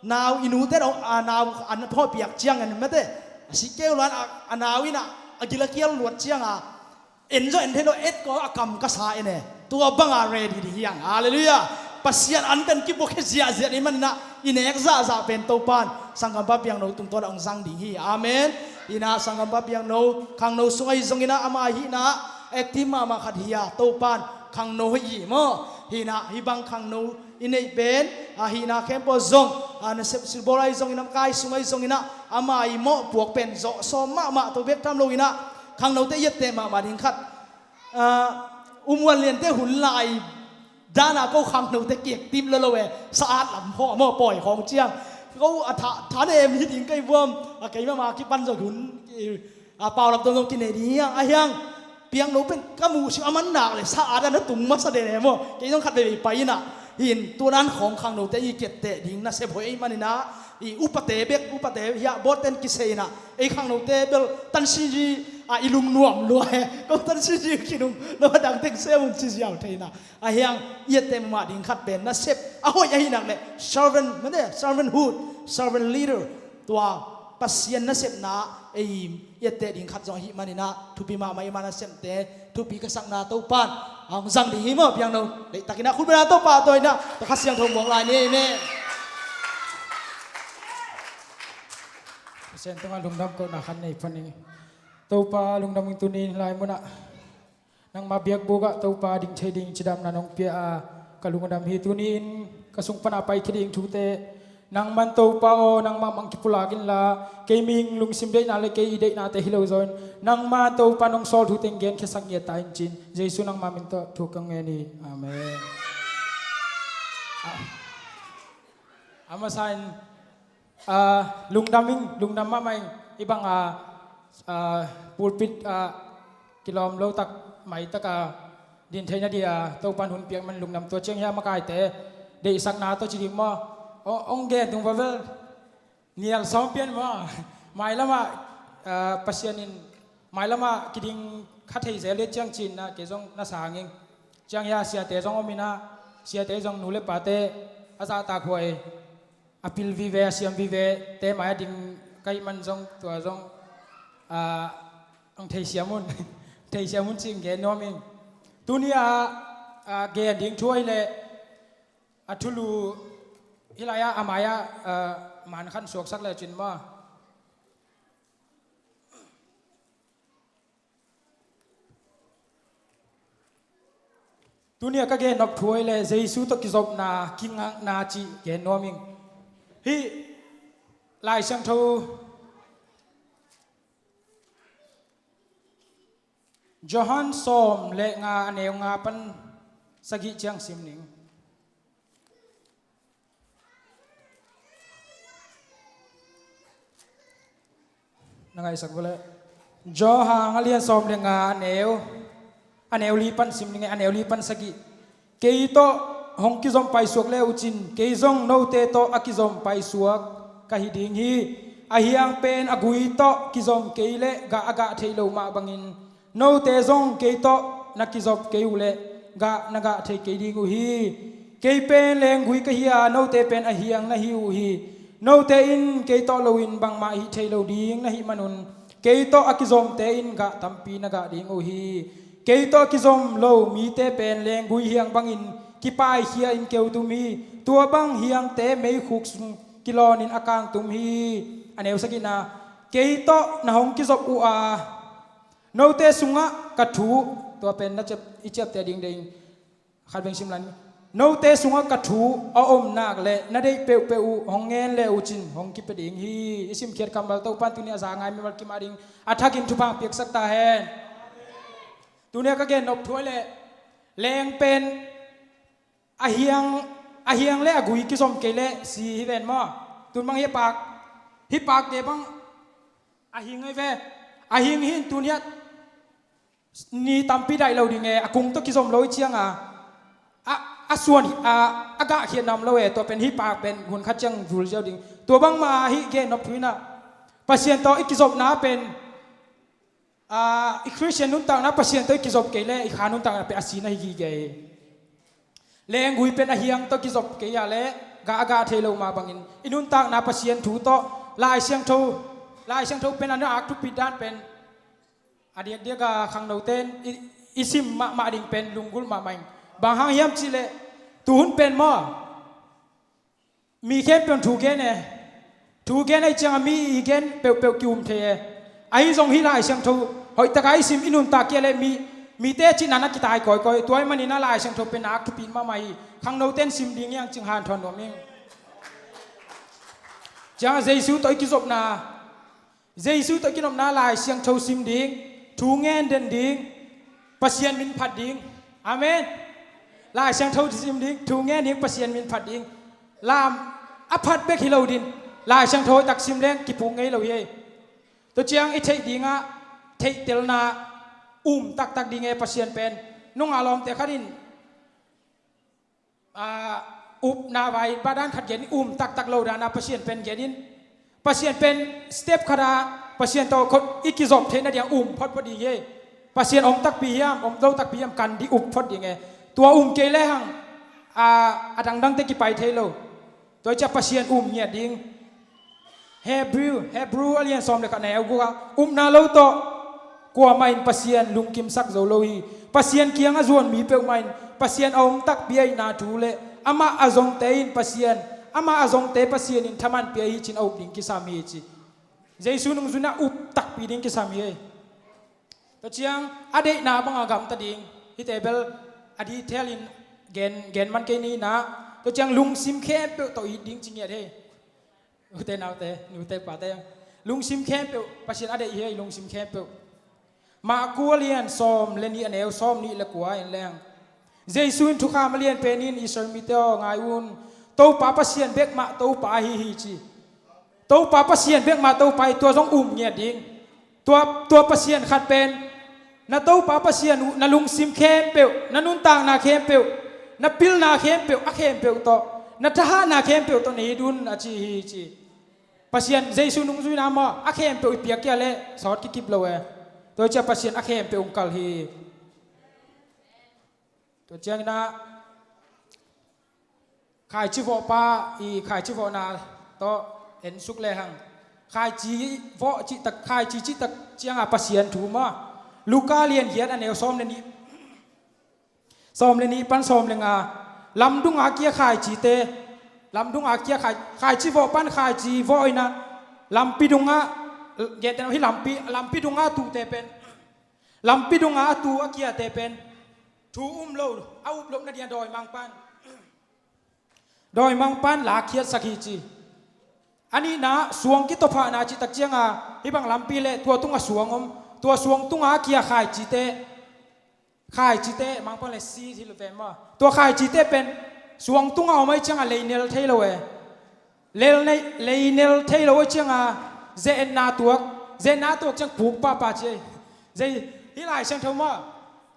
nau i nu te dong, ah, nau an hawh piak ciang en mate. A si keu luan a, a nau in ah a gil a kial luat ciang a en zaw en thei lo et ko a kam ka sa en e. Tua banga ready ding hiang. Halleluiah. Pasian an pen kibuak he ziahziah ni man in ah i nek zahzah pen Topa in sanggampa piang no tungtawn ah hong zang ding hi. Amen. Hi in ah sanggampa piang no khangno sung ahi zong in ah ama hi in ah active mahmah khat hi a Topa in khangno hi i maw? Hi in ah hi bang khangno i neih pen, ah, hi in ah khempeuh zong, ah, nasep silbawl ahi zong in ah kai sung ahi zong in ah ama i mawhpuak pen zawh sawm mahmah to bek tham lo in ah khangnote i etteh mahmah ding khat. Ah, U Muan Lian te hun lai dan a ko khangnote kiek tim lo lo e, sa-at lam hawh a maw pawi khawng ciang. Ko a tha, tha ne em hi ding kei vuam, a kei mahmah kipan zong hun, eh, a pau lam tawm zong kinei ding hiang, a hiang. Piang no pen ka muh sim a man nak le sa-at a na tung masa den e maw. Kei zong khat veve pai in ah. Hin tunan khawng khangnote i kiatteh ding nasep hoih ei man in ah. I upate bek, upate hiah bawlten kisei in ah. Ei khangnote bel tan siji a i lungnuam lua e. Ko tan siji kinung lo a dang teng sem un ci ziau thei in ah. A hiang i etteh mahmah ding khat pen nasep a hoih ahi nak le servant, mane, servanthood, servant leader. Tua Pasian nasepna ei i etteh ding khat zong ahi man in ah thupi mahmah i ma nasepte thupi ka sakna Topa in hong zang ding hi maw piang no. Deih takin ah khut beng in ah Topa tawh in ah Kha Siangtho muak lai ni. Amen. Pasian tungah lungdam kohna khat nei pah ning. Topa lungdam ing, tuni in lai munah nangma biakbuk ah Topa ding thei ding cidamna nong pia a ka lungdam hi. Tuni in ka sung pan a paikhia ding thute nangman Topa aw, nangmah mang kipulak inla, kei mihing lungsim deihna le kei i deihnate hi lo zaw in nangma Topa nong sawl thu teng genkhiasak ngiat ta in cin Jesu nangma min tawh thu ka ngen hi. Amen. A, a masa in, ah, lungdam ing, lungdam mahmah ing. I bang a, ah, pulpit ah kilawm lo tak mai tak a din theihna dia Topan hun piak man lungdam. Tua ciang hia makaite deihsakna tawh ci ding maw? Ong, ong gen tung va vel. Nial sawm pian maw? Mailamah, ah, Pasian in mailamah kiding kha thei zel le ciang cinna kei zong na sang ing. Ciang hia siate zong om in ah, siate zong nu le pate a zahtak huai a pil vive, a siam vive te mai a ding ka hih man zong tua zong, ah, ang theisiam un. Theisiam un cih gen nuam ing. Tuni a, ah, gen ding thu ahi leh a thulu hih lai-ah a mai-ah, ah, man khan suaksak le cin maw? Tuni a ka gen nop thu ahi leh Jesu tawh kizopna, kingakna cih gen nuam ing. Hih Lai Siangtho Johan sawm le nga a neu nga pan sagih ciang sim ning. Na ngaihsak vua leh. Johan a lian sawm le nga, a neu, a neu li pan sim ning e, a neu li pan sagih. Kei tawh hong kizom paisuak le uhcin, kei zong note tawh a kizom paisuak ka hi ding hi. A hiang pen a gui tawh kizom kei leh gah a gah theih loh mah bangin, note zong kei tawh na kizop kei uh leh gah na gah thei kei ding uh hi. Kei pen lenggui ka hi a, note pen a hiang na hi uh hi. Note in kei tawh loin bangmah hih thei lo ding na hih manun, kei tawh a kizomte in gah tampi na gah ding uh hi. Kei tawh a kizom lo mite pen lenggui hiang bangin kipaikhia in keu tum hi. Tua bang hiangte meikhuk sung kilawnin a kang tum hi. A neu sagihna, kei tawh na hong kizop uh a, note sungah ka thu, tua pen na ciap, i ciapteh ding deih ing. Khat veng sim lan. Note sungah ka thu a om nak leh na deih peuhpeuh uh hong ngen le uhcin hong kipia ding hi. I simkhiat kammal Topan tuni a za ngai mimal kim a ding a thakin thupha piaksak ta hen. Tuni a ka gen nop thu a leh, leng pen a hiang, a hiang le a gui kizom kei leh si hi ven maw. Tun bang hi pak, hi pakte bang a hing hi ve. A hing hi in tuni a ni tampi daih lo ding e, a kung tawh kizom lo i ciang a, a, a suan a, a gah khiat nam lo e. Tua pen hi pak pen hun khat ciang vul ziau ding. Tua bangmah hih gen nop thu in a, Pasian tawh i kizopna pen, a, i Khristian nuntakna Pasian tawh i kizop kei leh i kha nuntakna pen a si na hi gige hi. Lenggui pen a hiang tawh kizop kei a leh gah a gah thei lo mah bangin, i nuntakna Pasian thu tawh, Lai Siangtho, Lai Siangtho pen a na ak thupit dan pen a diakdiak a khangnote in i, i sim mahmah ding pen lunggulh mahmah ing. Bang hang hiam cih leh, tuhun pen maw, mi khempeuh in thu gen e. Thu gen ahih ciangin mi i gen peuhpeuh ki-um thei e. Ahi zong hih Lai Siangtho hoih takin i sim, i nuntak kei a leh mi, mite cihna na kitai kawikawi. Tua ahih manin a Lai Siangtho pen a ak thupit mahmah hi. Khangnote in sim ding hi hang cih hanthawn nuam ing. Ciang a Jesu tawh i kizopna, Jesu tawh i kinopna Lai Siangtho sim ding, thu ngen den ding, Pasian min phat ding. Amen. Lai Siangtho sim ding, thu ngen ding, Pasian min phat ding. Lam a phat bek hi lo ding, Lai Siangtho hoih tak sim leng kipuk ngei lo hi. Tua ciang i theih dingah theihtelna um taktak ding e Pasian pen. Nungah lawmte khat in, a, upna vai bang dan khat gen, um taktak lo dan a Pasian pen gen in. Pasian pen step khat a, Pasian tawh khut i kizop theih nading um photphot ding hi. Pasian om takpi hiam, om lo takpi hiam, kan ding, up phot ding e. Tua um kei lehang, a, a dangdangte kipai thei lo. Tua ciang Pasian um ngiat ding. Hebrew, Hebrew a lian sawm le khat, a neu guk ah, upna lo tawh kuamah in Pasian lungkimsak zo lo hi. Pasian kiangah zuan mi peuhmah in Pasian a om takpi ahihna thu le amah a zongte in Pasian, amah a zongte Pasian in thaman pia hi ci-in a up ding kisam hi ci. Jesu nungzuiin a up takpi ding kisam hi. Tua ciang a deihna bangah gamta ding. Hihte bel a detail in gen, gen man kei ni na. Tua ciang lungsim khempeuh tawh it ding ci ngiat hi. Ute naute, nute pate, lungsim khempeuh, Pasian a deih hi, lungsim khempeuh. Marku a lian sawm le nih, a neu sawm nih le kua en leng, Jesu in thukham a lian pen in, Israel mite aw, ngai un, Topa Pasian bek mah Topa ahi hi ci. Topa Pasian bek mah Topa hi, tua zong um ngiat ding. Tua, tua Pasian khat pen, na Topa Pasian uh na lungsim khempeuh, na nuntakna khempeuh, na pilna khempeuh, a khempeuh tawh, na thahatna khempeuh tawh na it un, a ci hi ci. Pasian, Jesu nungzuihna maw, a khempeuh i piak kei a leh sawt kikip lo e. Tua ciang Pasian a khempeuh hong kal hi. Tua ciangin ah khaici vawhpa i khaici vawhna tawh en suk lehang, khaici vawh cihtak, khaici cihtak ciangah Pasian thu maw, Luka lian giat, a neu sawm le nih, sawm le nih pan sawm le nga, lamdunga kia khaicite, lamdunga kia khai, khaici vawh pan khaici vawh in ah, lampi dungah, gentehna hih lampi, lampi dungah a tute pen, lampi dungah a tu a kiate pen thu um lo, a up loh nading a dawimangpa'n, dawimangpa'n lakkhiatsak hi ci. A nihna, suang kitophahna cihtak ciangah, hih bang lampi leh tua tungah suang om, tua suang tungah a kia khaicite, khaicite, mangpang le si hi lo ve maw. Tua khaicite pen suang tungah om ahih ciangah lei nel thei lo e. Lel nei, lei nel thei lo ahih ciangah ze-etna tuak, Zetna tuak ciang puk pahpah ci ei. Zei, hih Lai Siangtho mah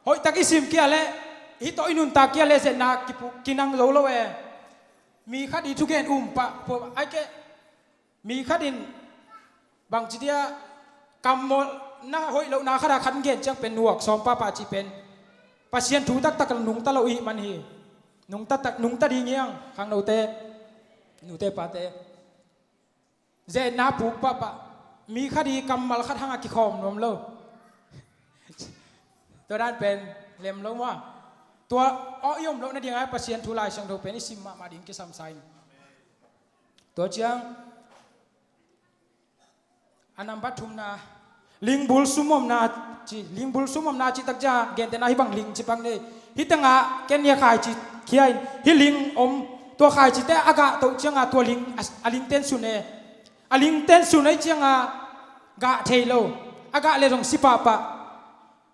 hoihtak i sim kia leh, hih tawh i nuntak kia leh zetna kipuk kinang zo lo e. Mi khat i thugen um pah, pua ai keh. Mi khat in bangci dia, kammawlna hoih lohna khat a khat gen ciang pen nuak sawm pahpah cih pen Pasian thu taktak nungta lo i hih man hi. Nungta, nungta ding hi hang, khangnote, nute pate. Zetna puk pahpah. Mi khat i kammal khat hang a kikhawm nuam lo. Tua dan pen lem lo maw. Tua aw i om loh nading a Pasian thu Lai Siangtho pen i sim mahmah ding kisam sa ing. Tua ciang a nambat thumna, lingbul sumomna ci, lingbul sumomna cih tak ciang gentehna hih bang ling ci bang nei. Hih tengah ken nia khaici khia in, hih ling om, tua khaicite a gah toh ciangah tua ling a, a lingten sun e. A lingten sun ei ciangah gah thei lo, a gah le zong si pahpah.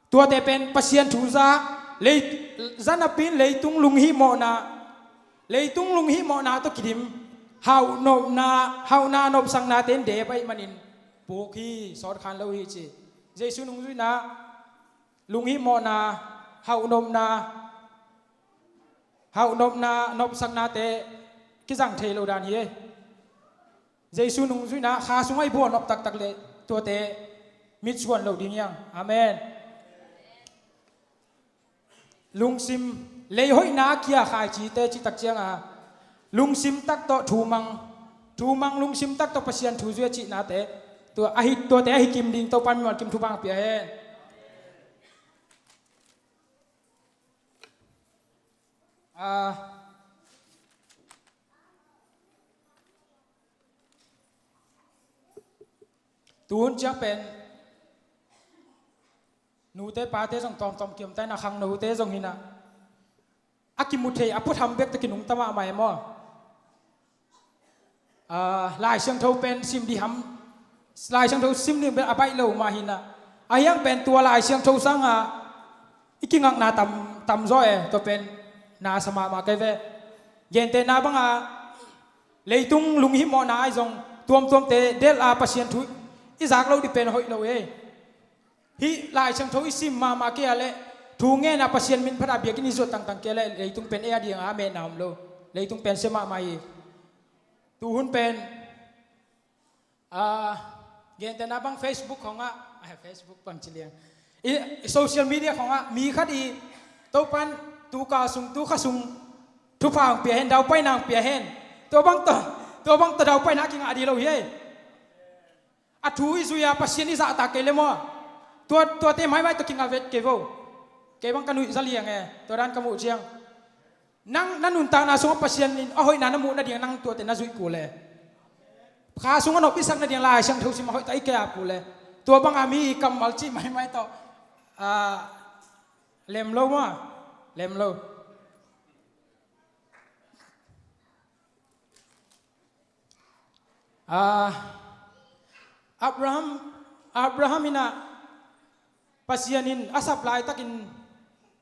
Tuate pen Pasian thu za, lei, za napi in leitung lunghihmawhna, leitung lunghihmawhna tawh kidim, hauhnopna, hauhna nopsaknate in dep ahih manin puk hi, sawt khan lo hi ci. Jesu nungzuihna, lunghihmawhna, hauhnopna, hauhnopna, nopsaknate kizang thei lo dan hi. Jesu nungzuihna kha sungah i bual nop taktak leh tuate mitsuan lo ding hi hang. Amen. Lungsim, leihoihna kia khaicite cih tak ciangah lungsim tak tawh thumang, thumang lungsim tak tawh Pasian thu zui a cihnate, tua ahi, tuate ahi kim ding Topa mimal kim thupha pia hen. Ah, tuhun ciang pen nute pate zong tawmtawm kiom ta in a, khangnote zong hi in a, a kimu thei a phutham bek tawh kinungta mahmah e maw. Ah, Lai Siangtho pen sim dih ham, Lai Siangtho sim dih pen a baih lo mah hi in a, a hiang pen tua Lai Siangtho sangah i kingakna tam, tam zaw e, tua pen na sa mahmah kei ve. Gentehna bangah leitung lunghimawhna ahi zong tuamtuamte delh a Pasian thu i zak loh dih pen hoih lo e. Hih Lai Siangtho i sim mahmah kei a leh, thu ngen a Pasian min phat a biakinn i zuat tangtang kei a leh leitung pen ei a ding a mehna om lo. Leitung pen sia mahmah hi. Tuhun pen, ah, gentehna bang Facebook khongah, ah, Facebook bang ci liang, i, i social media khongah mi khat i Topan tu kal sung tu kha sung thupha hong pia hen, daupaina hong pia hen. Tua bang tawh, tua bang tawh daupaina kingah dih lo hi ei. A thu i zui a Pasian i zahtak kei le maw. Tua, tuate maimai tawh kingah vet kei vo. Kei bang ka nuih za liang e, tua dan ka muh ciang. Nang na nuntakna sungah Pasian in a hoihna na muh nading nang tuate na zuih kul e. Kha sungah nop i sak nading Lai Siangtho sim a hoihtak i kei a kul e. Tua banga mi kammal cih maimai tawh, ah, lem lo maw. Lem lo. Ah, Abraham, Abraham in a Pasian in a sap laitakin,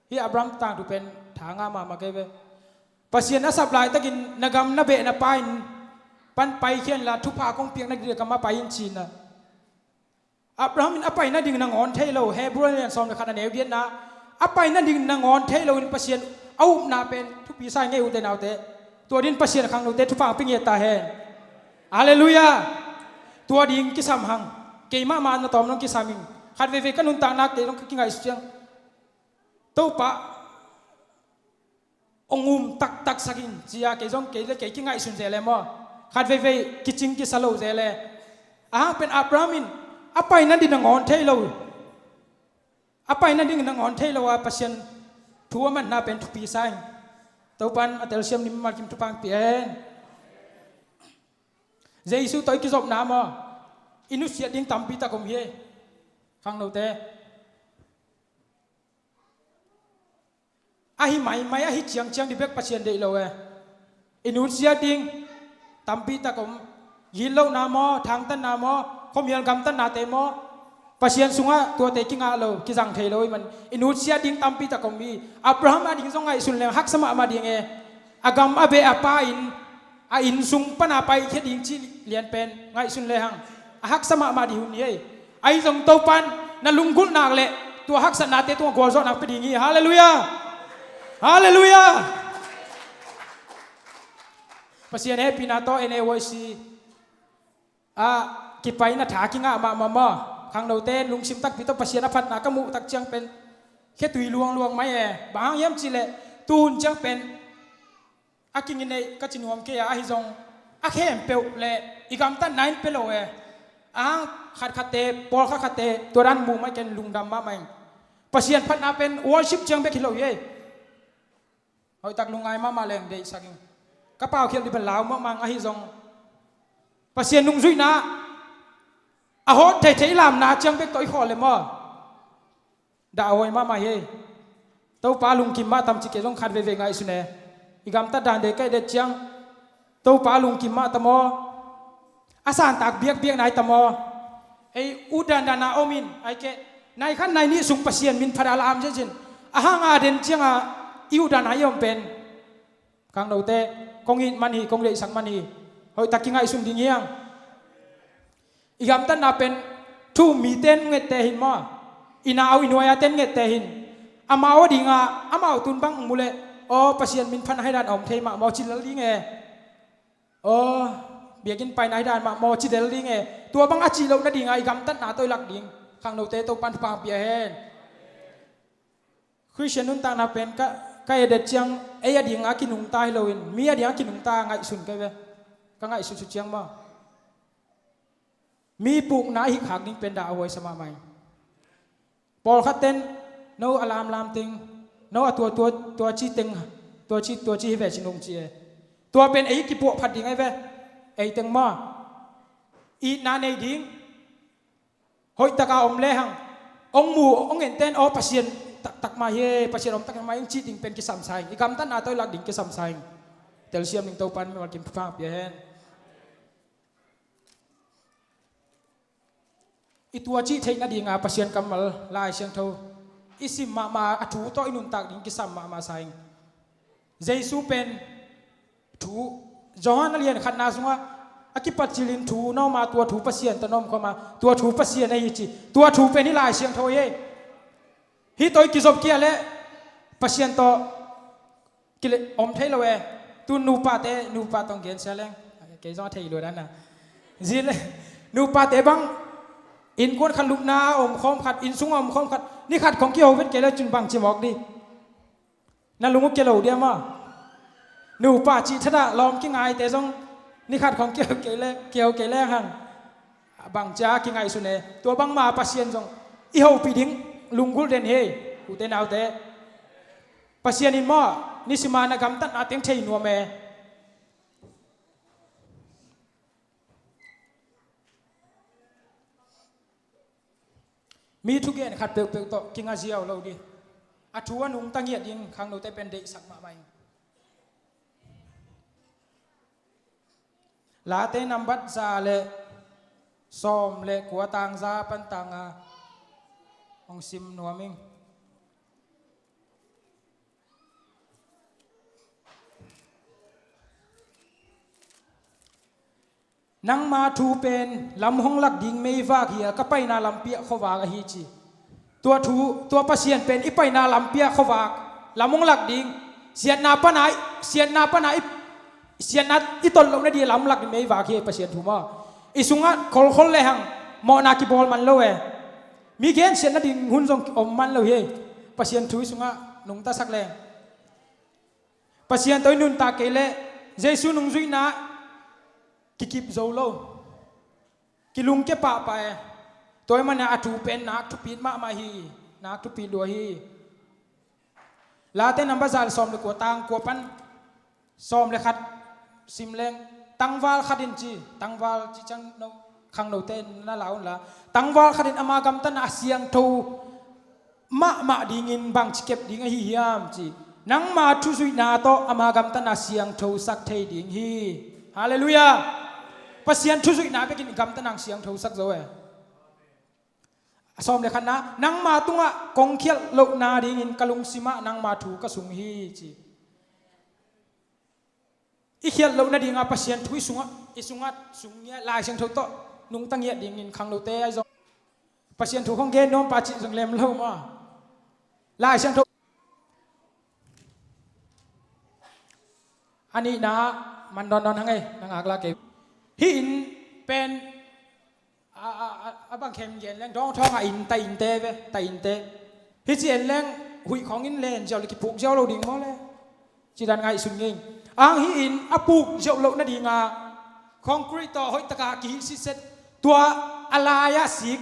hih Abraham tangthu pen tha ngah mahmah kei ve. Pasian a sap laitakin na gam na beh na pa in pan paikhia inla thupha kong piak na ding gam ah pai in ci in a. Abraham in a pai nading nangawn thei lo, Hebrew lian sawm le khat a neu giatna, a pai nading nangawn thei loin Pasian a upna pen thupi sa hi ngei ute naute. Tua dingin Pasian khangnote thupha hong pia ngiat ta hen. Halleluiah. Tua ding kisam hang. Keimah mah na tawm dong kisam ing. Khat veivei ka nuntakna kei dong ka kingaihsut ciang, Topa hong um taktak sak in ci a, kei zong kei le kei kingaihsun zel e maw. Khat veivei kicing kisa lo zel e. A hang pen Abraham in a pai nading nangawn thei lo, a pai nading nangawn thei lo a Pasian thu a manna pen thupi sa ing. Topan a telsiam nih mimal kim thupha hong pia hen. Jesu tawh i kizopna maw, i nusiat ding tampi tak om hi. Khangnote, ahi maimai, ahi ciangciang dih bek Pasian deih lo e. I nusiat ding tampi tak om. Gitlohna maw, thangtatna maw, khuamial gamtatnate maw, Pasian sungah tuate kingah lo, kizang thei lo ahih man i nusiat ding tampi tak om hi. Abraham a ding zong ngaihsun leng haksa mahmah ding e. A gam a beh a pa in, a inn sung pana paikhia ding cih lian pen ngaihsun lehang a haksa mahmah ding hun hi ei. Ahi zong Topan na lunggulh nak leh tua haksatnate tungah gualzawhnak pia ding hi. Halleluiah. Halleluiah. Pasian hehpihna tawh N A Y C ah kipaina tha kingah mahmah maw? Khangnote lungsim takpi tawh Pasian a phatna ka muh tak ciang pen khetui luangluang mai e. Bang hang hiam cihleh tuhun ciang pen a kinginei ka ci nuam kei a, ahi zong a khempeuh le i gamtatna in pia lo e. A hang khatkhatte, pawlkhat khatte tua dan muh mai ken lungdam mahmah ing. Pasian phatna pen worship ciang bek hi lo hi ei. Hoihtak lungngai mahmah leng deihsak ing. Ka paukhialh dih pen lau mahmah ing, ahi zong Pasian nungzuihna a hawt theithei lamna ciang bek tawh i khawl le maw? Dah a huai mahmah hi ei. Topa lungkim mah tam ci kei zong khat veivei ngaihsun e. I gamtat dan dei ka et ciang Topa lungkim mah tam aw. A santak biakbiak nai tam aw. Ei, utdan dan a om in, ai keh, nai khat nai nih sung Pasian min phat a lam ziazin a hang a den cianga i utdan a i om pen khangnote kong it man hi, kong deihsak man hi. Hoihtak kingaihsun ding hiang. I gamtatna pen thu um mite in ngette hin maw? I nau i nuai-a ten ngette hin. Amau a dinga amau tun bang mu leh, aw, Pasian min phatna hi dan a om thei mah maw ci lel ding e. Aw, biakinn paina hi dan mah maw ci lel ding e. Tua bang a cih loh nadinga i gamtatna tawh i lak ding khangnote Topan thupha pia hen. Khristian nuntakna pen ka, ka et ciang ei a dinga kinungta hi loin mi a dinga kinungta ngaihsun ka hi ve. Ka ngaihsut sut ciang maw? Mi pukna a hihkhak ding pen dah a huaisa mahmah ing. Pawlkhat ten no a lamlam teng, no a tua, tua, tua ci teng, tua ci, tua ci hi ve ci nung ci e. Tua pen ei kipuah phat ding ahi ve. Ei teng maw? Itna nei ding. Hoihtaka om lehang hong mu, hong enten, aw, Pasian taktak mah hi, Pasian om taktak mah hi, hong cih ding pen kisam sa ing. I gamtatna tawh i lak ding kisam sa ing. Telsiam ding Topan mimal kim thupha pia hen. I tua cih theih nadinga Pasian kammal Lai Siangtho i sim mahmah a thu tawh i nuntak ding kisam mahmah sa ing. Jesu pen thu, Johan a lian khatna sungah a kipat cilin thu na om a, tua thu Pasian tawh na om khawm a, tua thu Pasian ahi ci. Tua thu pen hih Lai Siangtho hi ei. Hih tawh i kizop kia leh Pasian tawh kile om thei lo e. Tu nupate, nupa tawh gen sia leng kei zong a thei lua dan a. Zin le nupate bang innkuan khat lupna a om khawm khat, inn sungah om khawm khat, ni khat khong kiho vet kei le cun bang ci mawk dih. Na lung uh kia lo dia maw? Nupa cih thadah lawm kingaite zong ni khat khong kiho kei le, kiho kei le hang bang cia kingaihsun e. Tua bangma Pasian zong i hopih ding lunggulh den hi ei, ute naute. Pasian in maw, nisima na gamtatna teng thei nuam e. Mi thugen khat peuhpeuh tawh kinga ziau lo dih. A thu a nungta ngiat ding khangnote pen deihsak mahmah ing. Late nambat za le sawm le kua, tang za pan tang nga hong sim nuam ing. Nangma thu pen lam hong lak ding meivak hi a, ka paina lampi ah khuavak ahi ci. Tua thu, tua Pasian pen i paina lampi ah khuavak, lam hong lak ding. Siatna pana i, siatna pana i, siatna i tot loh nading lam lak ding meivak hi a, Pasian thu maw? I sungah kholkhol lehang mawhna kibawl man lo e. Mi gensiat nading hun zong om man lo hi a, Pasian thu i sungah nungtasak leng. Pasian tawh i nuntak kei leh Jesu nungzuihna kikip zo lo. Kilungkia pahpah e. Tua ahih manin a thu pen nak thupit mahmah hi. Nak thupit lua hi. Late nambat za le sawm le kua, tang kua pan sawm le khat sim leng, tangval khat in ci, tangval ci ciang no, khangnote in na la un la. Tangval khat in ama gamtatna a siangtho mahmah dingin bangci kep ding ahi hiam ci. Nangma thuzuihna tawh ama gamtatna siangthosak thei ding hi. Halleluiah. Pasian thuzuihna bekin gamtatna siangthosak zo e. A sawm le khatna, nangma tungah kong khialh lohna dingin ka lungsimah nangma thu ka sung hi ci. I khialh loh nadinga Pasian thu i sungah, i sungah sung ngiat, Lai Siangtho tawh nungta ngiat dingin khangnote ahi zong Pasian thu khong gen nuam pa cih zong lem lo maw. Lai Siangtho a nihna man dawndawn hang ei, na ngak la kei. Hih inn pen a, a, a, a bang khem gen leng dawng thawng a inn, ta innte ve, ta innte. Hih ci en leng huih khawng in len ziau le kipuk ziau lo ding maw le. Ci dan ngaihsun ngei. Ang hih inn a puk ziau loh nadinga concrete tawh hoih taka kihih sitset, tua a lai-ah sik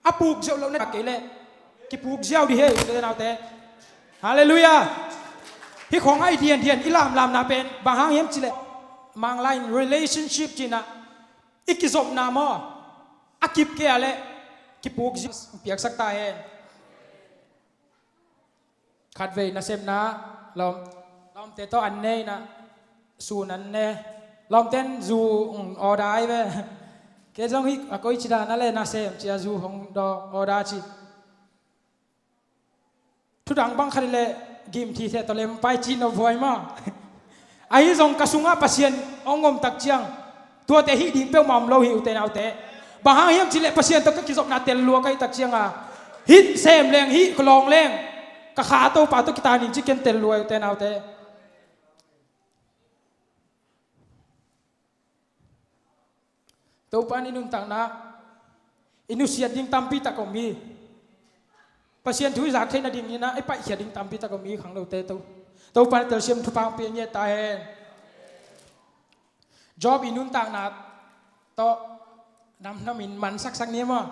a puk ziau loh na kei leh kipuk ziau di hi, ute naute. Halleluiah. Hih khawng a i diandian i lamlamna pen bang hang hiam cileh Manglai in relationship cinah i kizopna maw a kip kei a leh kipuk ziau piaksak ta hen. Khatvei nasepna lawm, lawmte tawh an ne inah sun an ne. Lawmten zu order ai ve. Kei zong hih a koi ci dan a le nasem cia zu hong order ci. Thudang bang khat le gim thi theh tawh lem pai ci no buai maw. Ahi zong ka sungah Pasian hong om tak ciang tuate hih ding peuhmah om lo hi, ute naute. Bang hang hiam cileh Pasian tawh ka kizopna tel lua ka hih tak cianga hih sem leng, hih ka lawng leng ka kha a Topa tawh kitan in ci ken tel lua hi, ute naute. Topa in i nuntakna i nusiat ding tampi tak om hi. Pasian thu i zak theih nading inah i paihkhiat ding tampi tak om hi khangnote. To Topa in telsiam thupha hong pia ngiat ta hen. Job i nuntakna tawh namnam in mansaksak ni maw.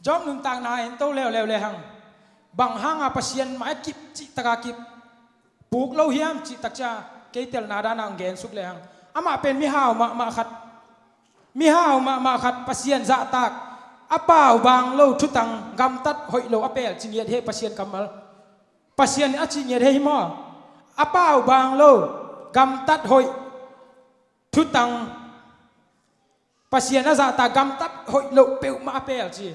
Job nuntakna en to leuleu le hang. Bang hanga Pasian mah a kip cihtaka kip puk lo hiam cih takcia kei telna dana hong gensuk le hang. Amah pen mihau mahmah khat, mihau mahmah khat, Pasian zahtak, a pau bang lo, thutang gamtat hoih lo a pel ci ngiat hi Pasian kammal. Pasian a ci ngiat hi maw. A pau bang lo, gamtat hoih, thutang, Pasian a zahtak, gamtat hoih lo peuhmah a pel ci.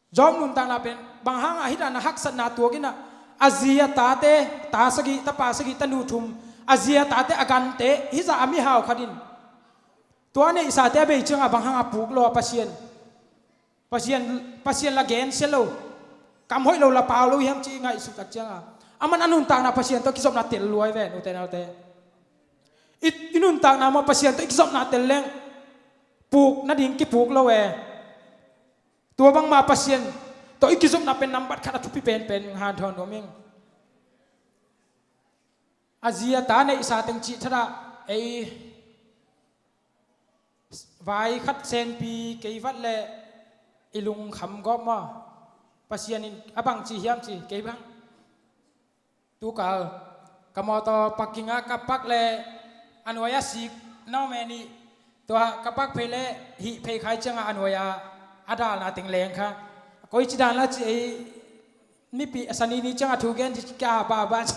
Job nuntakna pen bang hanga hih dana haksatna tuak inah a zi a tate, ta sagih, tapa sagih, tanu thum, a zi a tate, a gante hih zah a mihau khat in tua neihsate a bei cianga bang hanga puk lo a Pasian, Pasian, Pasian la gensia lo, kam hoih lo la pau lo hiam ci i ngaihsut tak cianga aman a nuntakna Pasian tawh kizopna tel lua hi ven, ute naute. I, i nuntakna maw Pasian tawh i kizopna tel leng puk nading kipuk lo e. Tua bangmah Pasian tawh i kizopna pen nambat khat a thupi penpen hanthawn nuam ing. A zi a ta neihsa teng cih thadah ei vai khat senpi kei vat leh i lungkham gawp maw. Pasian in a bang ci hiam ci kei bang. Tukal ka mawtaw parking ah ka park leh a nuai-ah sik nawmeh nih, tua ka park phei leh hih phei khai ciangah a nuai-ah a dalna teng leng kha. A koici dan la ci ei, mipi a sanini ciangah thu gen ci ka baba ci.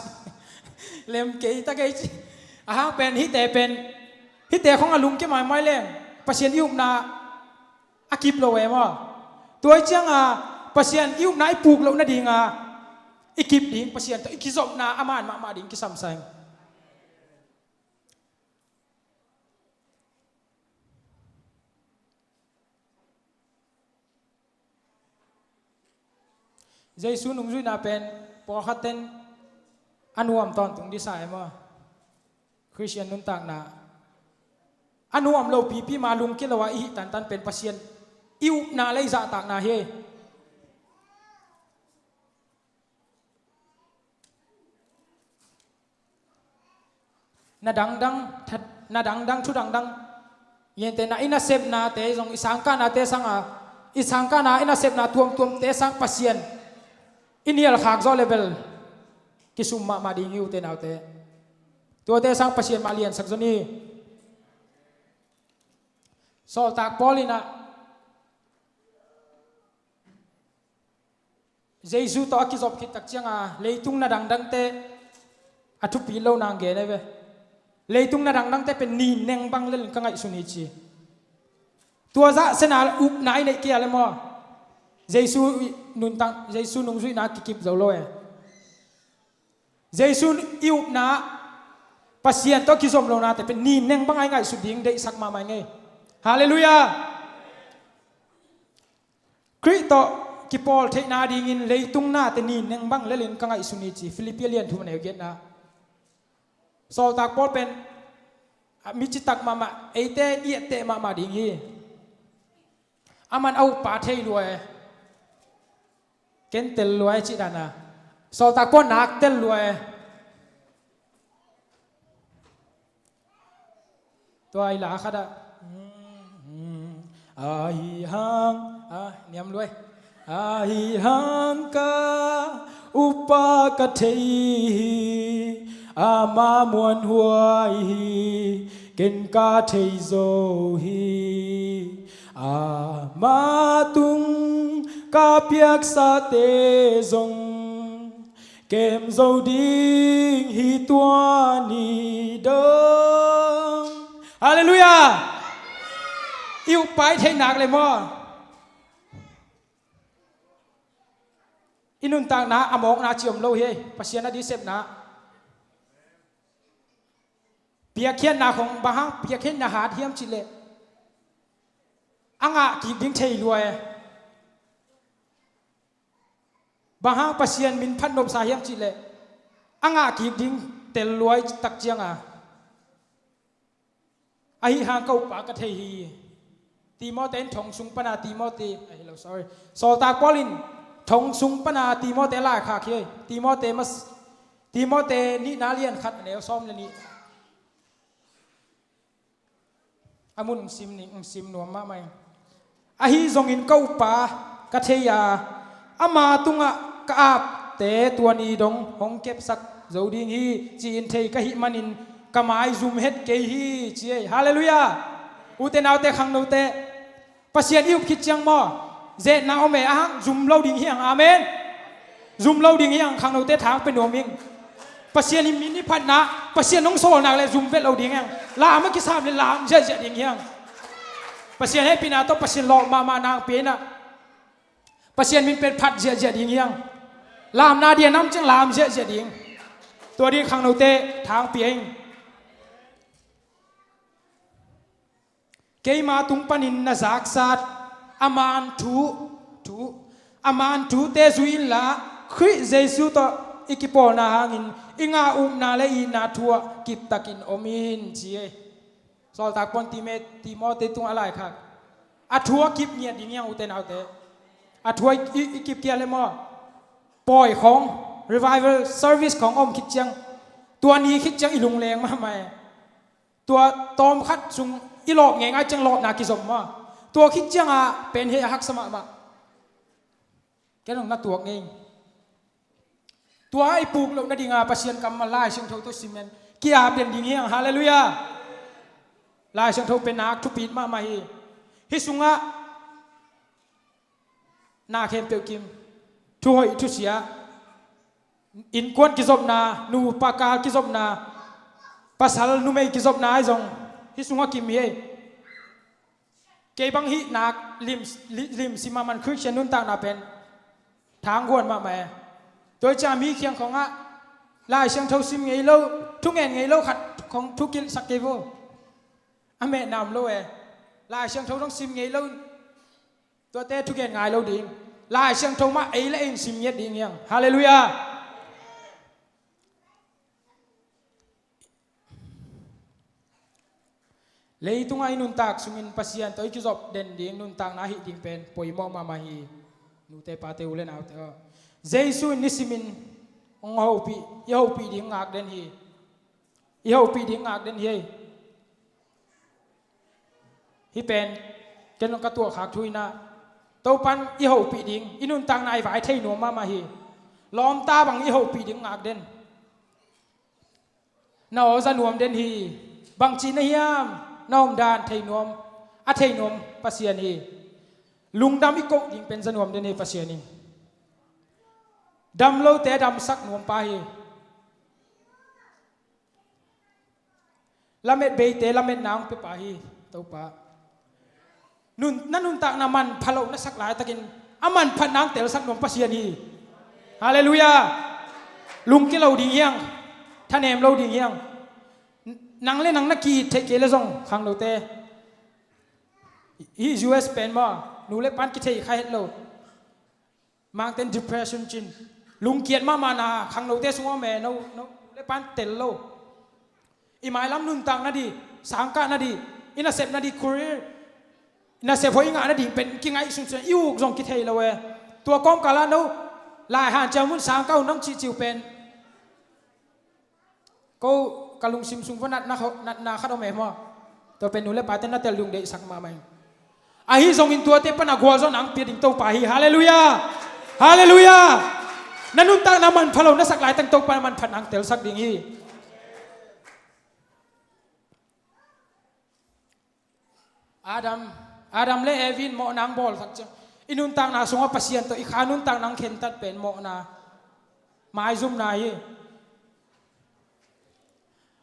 Lem kei ta kei ci. A hang pen hihte pen, hihte khong a lungkia maimai leng Pasian i upna a kip lo e maw? Tua i cianga Pasian i upna i puk loh nadinga i kip ding, Pasian tawh i kizopna a man mahmah ding kisam sa ing. Jesu nungzuihna pen pawlkhatten a nuam tawntung disa e maw? Khristian nuntakna a nuam lo pipi ma lungkia lo a i hih tantan pen Pasian i upna le i zahtakna hi. Na dangdang, na dangdang, thu dangdang. Yente na i nasepnate zong i sangkahnate sanga, i sangkahna i nasepna tuamtuamte sang Pasian i nialkhak zawh le bel kisum mahmah ding hi, ute naute. Tuate sang Pasian mah liansak zaw ni. Sawltak Paul inah Jesu tawh a kizop khit tak cianga leitung na dangdangte a thupi lo nang gen e ve. Leitung na dangdangte pen ni neng bang lel ka ngaihsun hi ci. Tua zah sena upna i neih kei a le maw? Jesu nuntak, Jesu nungzuihna kikip zo lo e. Jesu i upna Pasian tawh kizom lonate pen ni neng bang a i ngaihsut ding deihsak mahmah i ngei. Halleluiah. Khrih tawh kipawl theihna dingin leitung nate nin neng bang lelin ka ngaihsun hi ci. Filippi lian thum a neu giatna. Sawltak Paul pen a mi citak mahmah, eite i etteh mahmah ding hi. Aman a uppa thei lua e. Ken tel lua e cih dana. Sawltak Paul nak tel lua e. Tua i la khat ah, ahi hang, a, niam lua e. Ahi hang ka uppa ka thei hi, ama muanhuai hi, ken ka thei zo hi. Ama tung ka piaksate zong kem zo ding hi tua ni dong. Halleluiah. I uppa i theih nak le maw? I nuntakna a mawkna ci om lo hi. Pasian a di sepna, piakkhiatna khong bang hang piakkhiatna hat hiam cih leh a ngah kik ding thei lua e. Bang hang Pasian min phat nopsa hiam cih leh a ngah kik ding tel lua i tak cianga. Ahi hang ka uppa ka thei hi. Timote in thong sung pana Timote, ahi lo, sorry, Sawltak Paul in thong sung pana Timote laikhak hi. Timote mas, Timote nihna lian khat a neu sawm le nih. A mun sim ning, sim nuam mahmah ing. Ahi zongin ka uppa ka thei a, ama tungah ka apte tua ni dong hong kepsak zo ding hi ci-in thei ka hih manin ka maizum het kei hi ci ei. Halleluiah. Ute naute khangnote, Pasian i up khit ciang maw, zetna om e, a hang zum lo ding hi hang. Amen. Zum lo ding hi hang. Khangnote thang pe nuam ing. Pasian i min i phatna, Pasian hong sawl nak le zum vet lo ding hi hang. Lam a kisam le lam ziahziah ding hi hang. Pasian hehpihna tawh Pasian lawh mahmah nang pianah Pasian min pen phat ziahziah ding hi hang. Lamna dia nam ciang lam ziahziah ding. Tua ding khangnote thang pia ing. Keima tung panin na zaksat a man thu, thu, a man thute zui inla, Khrih Jesu tawh i kipawlna hangin i ngah upna le itna thu ah kiptakin om in ci ei. Sawltak Paul in Timote tungah a laikhak. A thu a kip ngiat ding hi hang ute naute. A thu a i, i kip kia le maw, pawi khong, revival service khong om khit ciang, tua ni khit ciang i lungleng mahmah e. Tua tawm khat sung i lawp ngeingai ciang lawpna kizom maw? Tua khit cianga pen hei a haksa mahmah. Ken hong na tuak ngei. Tua i puk loh nadinga Pasian kammal Lai Siangtho tawh simen kia pian ding hi hang. Halleluiah. Lai Siangtho pen nak thupit mahmah hi. Hih sungah na khempeuh kim, thuhoih thusia, innkuan kizopna, nupa kal kizopna, pasal numei kizopna ahi zong hih sungah kim hi ei. Kei bang hih nak lim, li-, limsim a man Khristian nuntakna pen thangguan mahmah e. Tua hi ciang mi khiang khongah Lai Siangtho sim ngei lo, thungen ngei lo khat khong thukilhsak kei vo. A mehna om lo e. Lai Siangtho zong sim ngei lo. Tuate thugen ngai lo ding. Lai Siangtho mah ei le ei in sim ngiat ding hi hang. Halleluiah. Leitungah i nuntak sungin Pasian tawh i kizop den ding, nuntakna hih ding pen poimawh mahmah hi. Nute pate u le naute aw, Jesu in nisimin hong hopih, i hopih ding ngak den hi. I hopih ding ngak den hi. Hih pen ken ka tuahkhak thu inah, Topan i hopih ding, i nuntakna i vai thei nuam mahmah hi. Lawmta bang i hopih ding ngak den. Na aw za nuam den hi. Bangci na hiam? Na omdan thei nuam, a thei nuam Pasian hi. Lungdam i koh ding pen za nuam den hi Pasian in. Dam lote damsak nuam pa hi. Lamet beite lametna hong pia pa hi Topa. Nun, na nuntakna manpha loh na sak laitakin a manphatna hong telsak nuam Pasian hi. Halleluiah. Lungkia lo ding hi hang. Thanem lo ding hi hang. Nang le nang na ki-it theih kei le zong khangnote, hih U S pen maw, nu le pan kithei kha het lo. Mangten depression cin, lungkiat mahmah na khangnote sungah om e, no, no, le pan tel lo. I mailam nuntak nadih, sangkah nadih, i nasep nadih, career, i nasep hoih i ngah nadih pen kingaih sungsuan, i uk zong kithei lo e. Tua kawmkal ah no, lai hanciam hun sangkah hun nong cihcih uh pen, ko ka lungsim sung va natna kho-, natna khat om e maw? Tua pen nu le pate na tel ding deihsak mahmah ing. Ahi zongin tuate pan a gualzawhna hong pia ding Topa hi. Halleluiah! Halleluiah! Na nuntakna manpha lo na sak laitang Topa na manphatna hong telsak ding hi. Adam, Adam le Evi in mawhna hong bawl tak ciang, i nuntakna sungah Pasian tawh i kha nuntakna hong khentat pen mawhna, maizumna hi.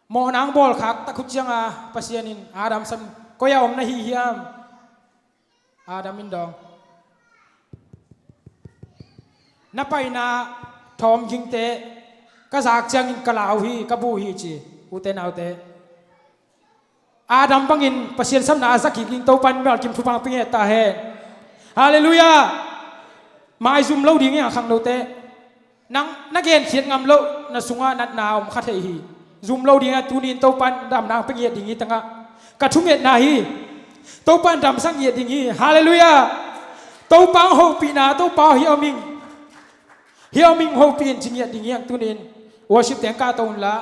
Mawhna hong bawlkhak tak uh cianga Pasian in Adam sam, koi-ah om na hi hiam? Adam in dawng, na paina thawm gingte ka zak ciangin ka lau hi, ka bu hi ci. Ute naute, Adam bangin Pasian samna a za kik ding Topa in mimal kim thupha hong pia ta hen. Halleluiah! Maizum lo ding hi a khangnote. Nang na genkhiat ngam loh na sungah natna om kha thei hi. Zum lo ding a, tuni in Topa in damna hong pia ngiat ding hi tangah. Ka thungetna hi. Topa in damsak ngiat ding hi. Halleluiah! Topa hong hopihna, Topa hih om ing. Hih om ing, hopih in ci ngiat ding hi hang tuni in. Worship teng kahto unla.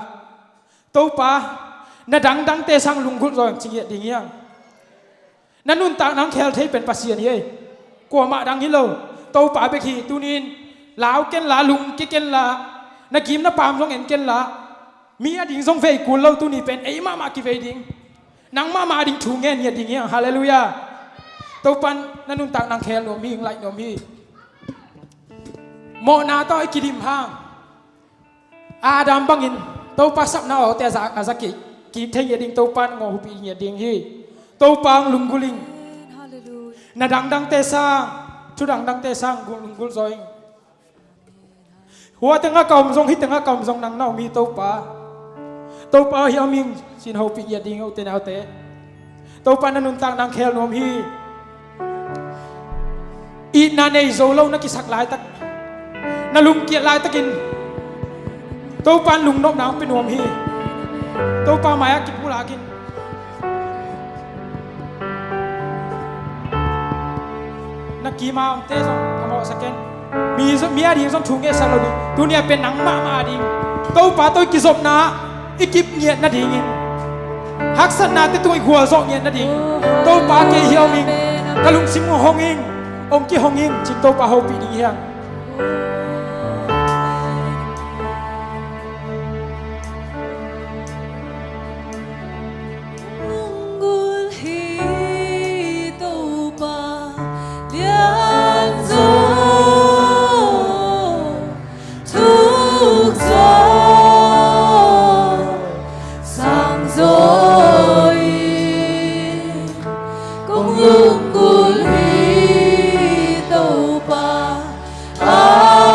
Topa, na dangdangte sang lunggulh zaw ing ci ngiat ding hi hang. Na nuntakna hong khel thei pen Pasian hi ei. Kuamah dang hi lo. Topa bek hi. Tuni in lau kenla, lungkia kenla, na kim na paam zong en kenla, mi ading zong vei kul lo, tuni pen ei mahmah kivei ding. Nang mahmah ading thu ngen ngiat ding hi hang. Halleluiah! Topa in na nuntakna hong khel nuam hi, hong laih nuam hi. Mawhna tawh i kidim hang Adam bangin Topa sapna awte a za, a za kik, kik thei ngiat ding, Topa in ngawhpih ngiat ding hi. Topa hong lunggulh ing. Halleluiah. Na dangdangte sang, thu dangdangte sang lunggulh zaw ing. Hua tengah ka om zong, hih tengah ka om zong nang na om hi Topa. Topa hih om ing ci-in hopih ngiat ding hi ute naute. Topa na nuntakna hong khel nuam hi. Itna nei zo lo na kisak laitak, na lungkiat laitakin Topa in lungnopna hong pia nuam hi. Topa mai-ah kipulak in. Na kima omte zong phamawhsak in. Mi zong, mi ading zong thu ngetsak lo ding. Tuni a pen nang mahmah ading Topa tawh i kizopna i kip ngiat nadingin, haksatnate tungah i gualzawh ngiat nading Topa kei hih om ing. Ka lungsim hong hong ing, hong kihong ing ci-in Topa hopih ding hi hang. Lunggulh hi Topa lian zaw, thuk zaw, sang zaw in. Kong lunggulh hi Topa, a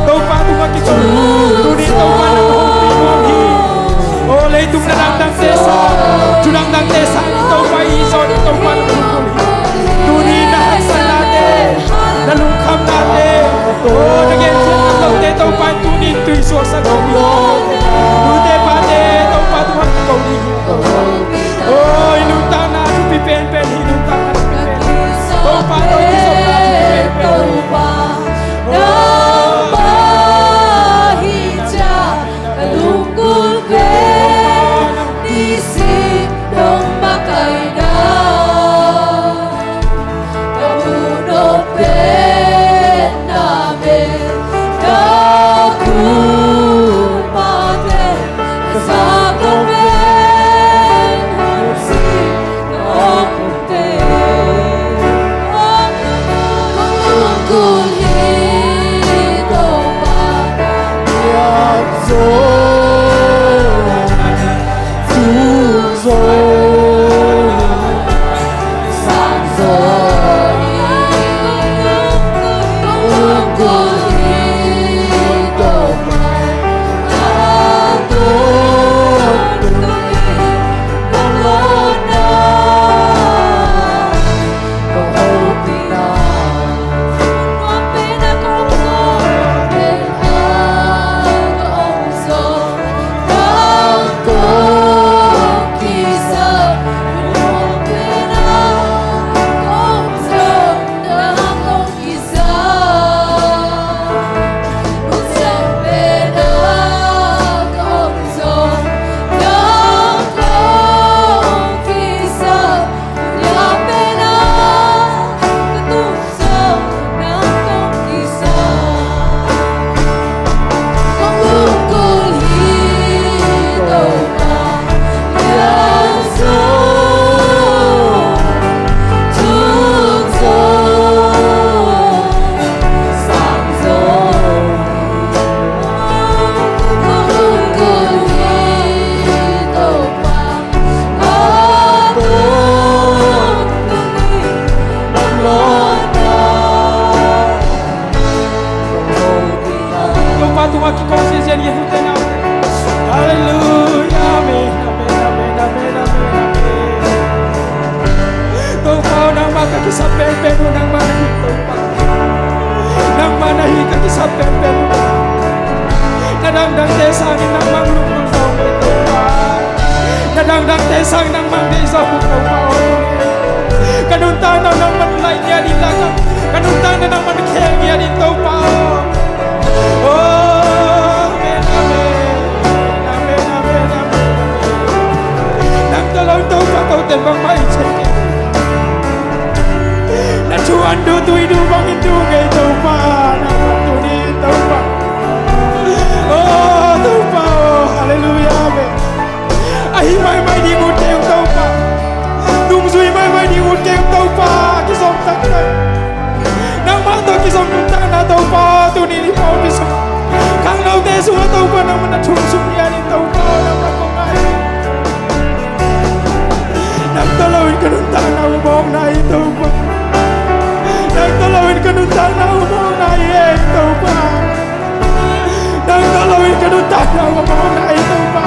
Topa tungah kiko. Tuni Topa na hong pi nuam hi. O leitung na dangdangte sang, thu dangdangte sang, Topa i zaw ding Topa na hong pi hi. Tuni na haksatnate, na lungkhamnate, o na genkhiatnate Topa tuni in tui suaksak ding hi. Nute pate Topa tungah kiko ding hi. O i nuntakna thupi penpen hi, nuntakna thupi penpen. Topa tawh i kizopna thupi penpen. Topa, nangmah hi ciang ka lungkul pen, nisim dong makaihna. Ka muh nop pen na mel, na kumpate, ka zak nop pen hun si, na awk hun te. Kong lungkul hi Topa, na biak zo, tung zo. Topa tungah kiko ziahziah ni, a hute naute. Halleluiah. Amen, amen, amen, amen, amen, amen. Topa aw, nangmah ka kisap penpen uh, nangmah na hi Topa. Nangmah na hi ka kisap penpen uh. Na dangdangte sangin nangmah lungkul zaw uh Topa. Na dangdangte sangin nangmah deih zaw uh Topa aw. Ka nuntakna uh nangmah laih ngiat in la, ka nuntakna uh nangmah khel ngiat in Topa aw. Oh, amen, amen. Amen, amen, amen, amen. Nang tawh lo in Topa kote bangmah i cih kei. Na thu an duh, tui duh bangin duh ngei Topa, nangmah tuni Topa. Oh, Topa, oh, halleluiah, amen. A hih maimai ding ut kei ung Topa. Nungzui maimai ding ut kei ung Topa, kizom taktak. Nangmah tawh kizom nuntakna Topa, tuni in i pawlpi sung, khangnote sungah Topa nangmah na thu sung ngiat in Topa, nangmah kong ngai. Nang tawh lo in ka nuntakna uh mawkna hi Topa. Nang tawh lo in ka nuntakna uh mawkna hi ei Topa. Nang tawh lo in ka nuntakna uh mawkna hi Topa.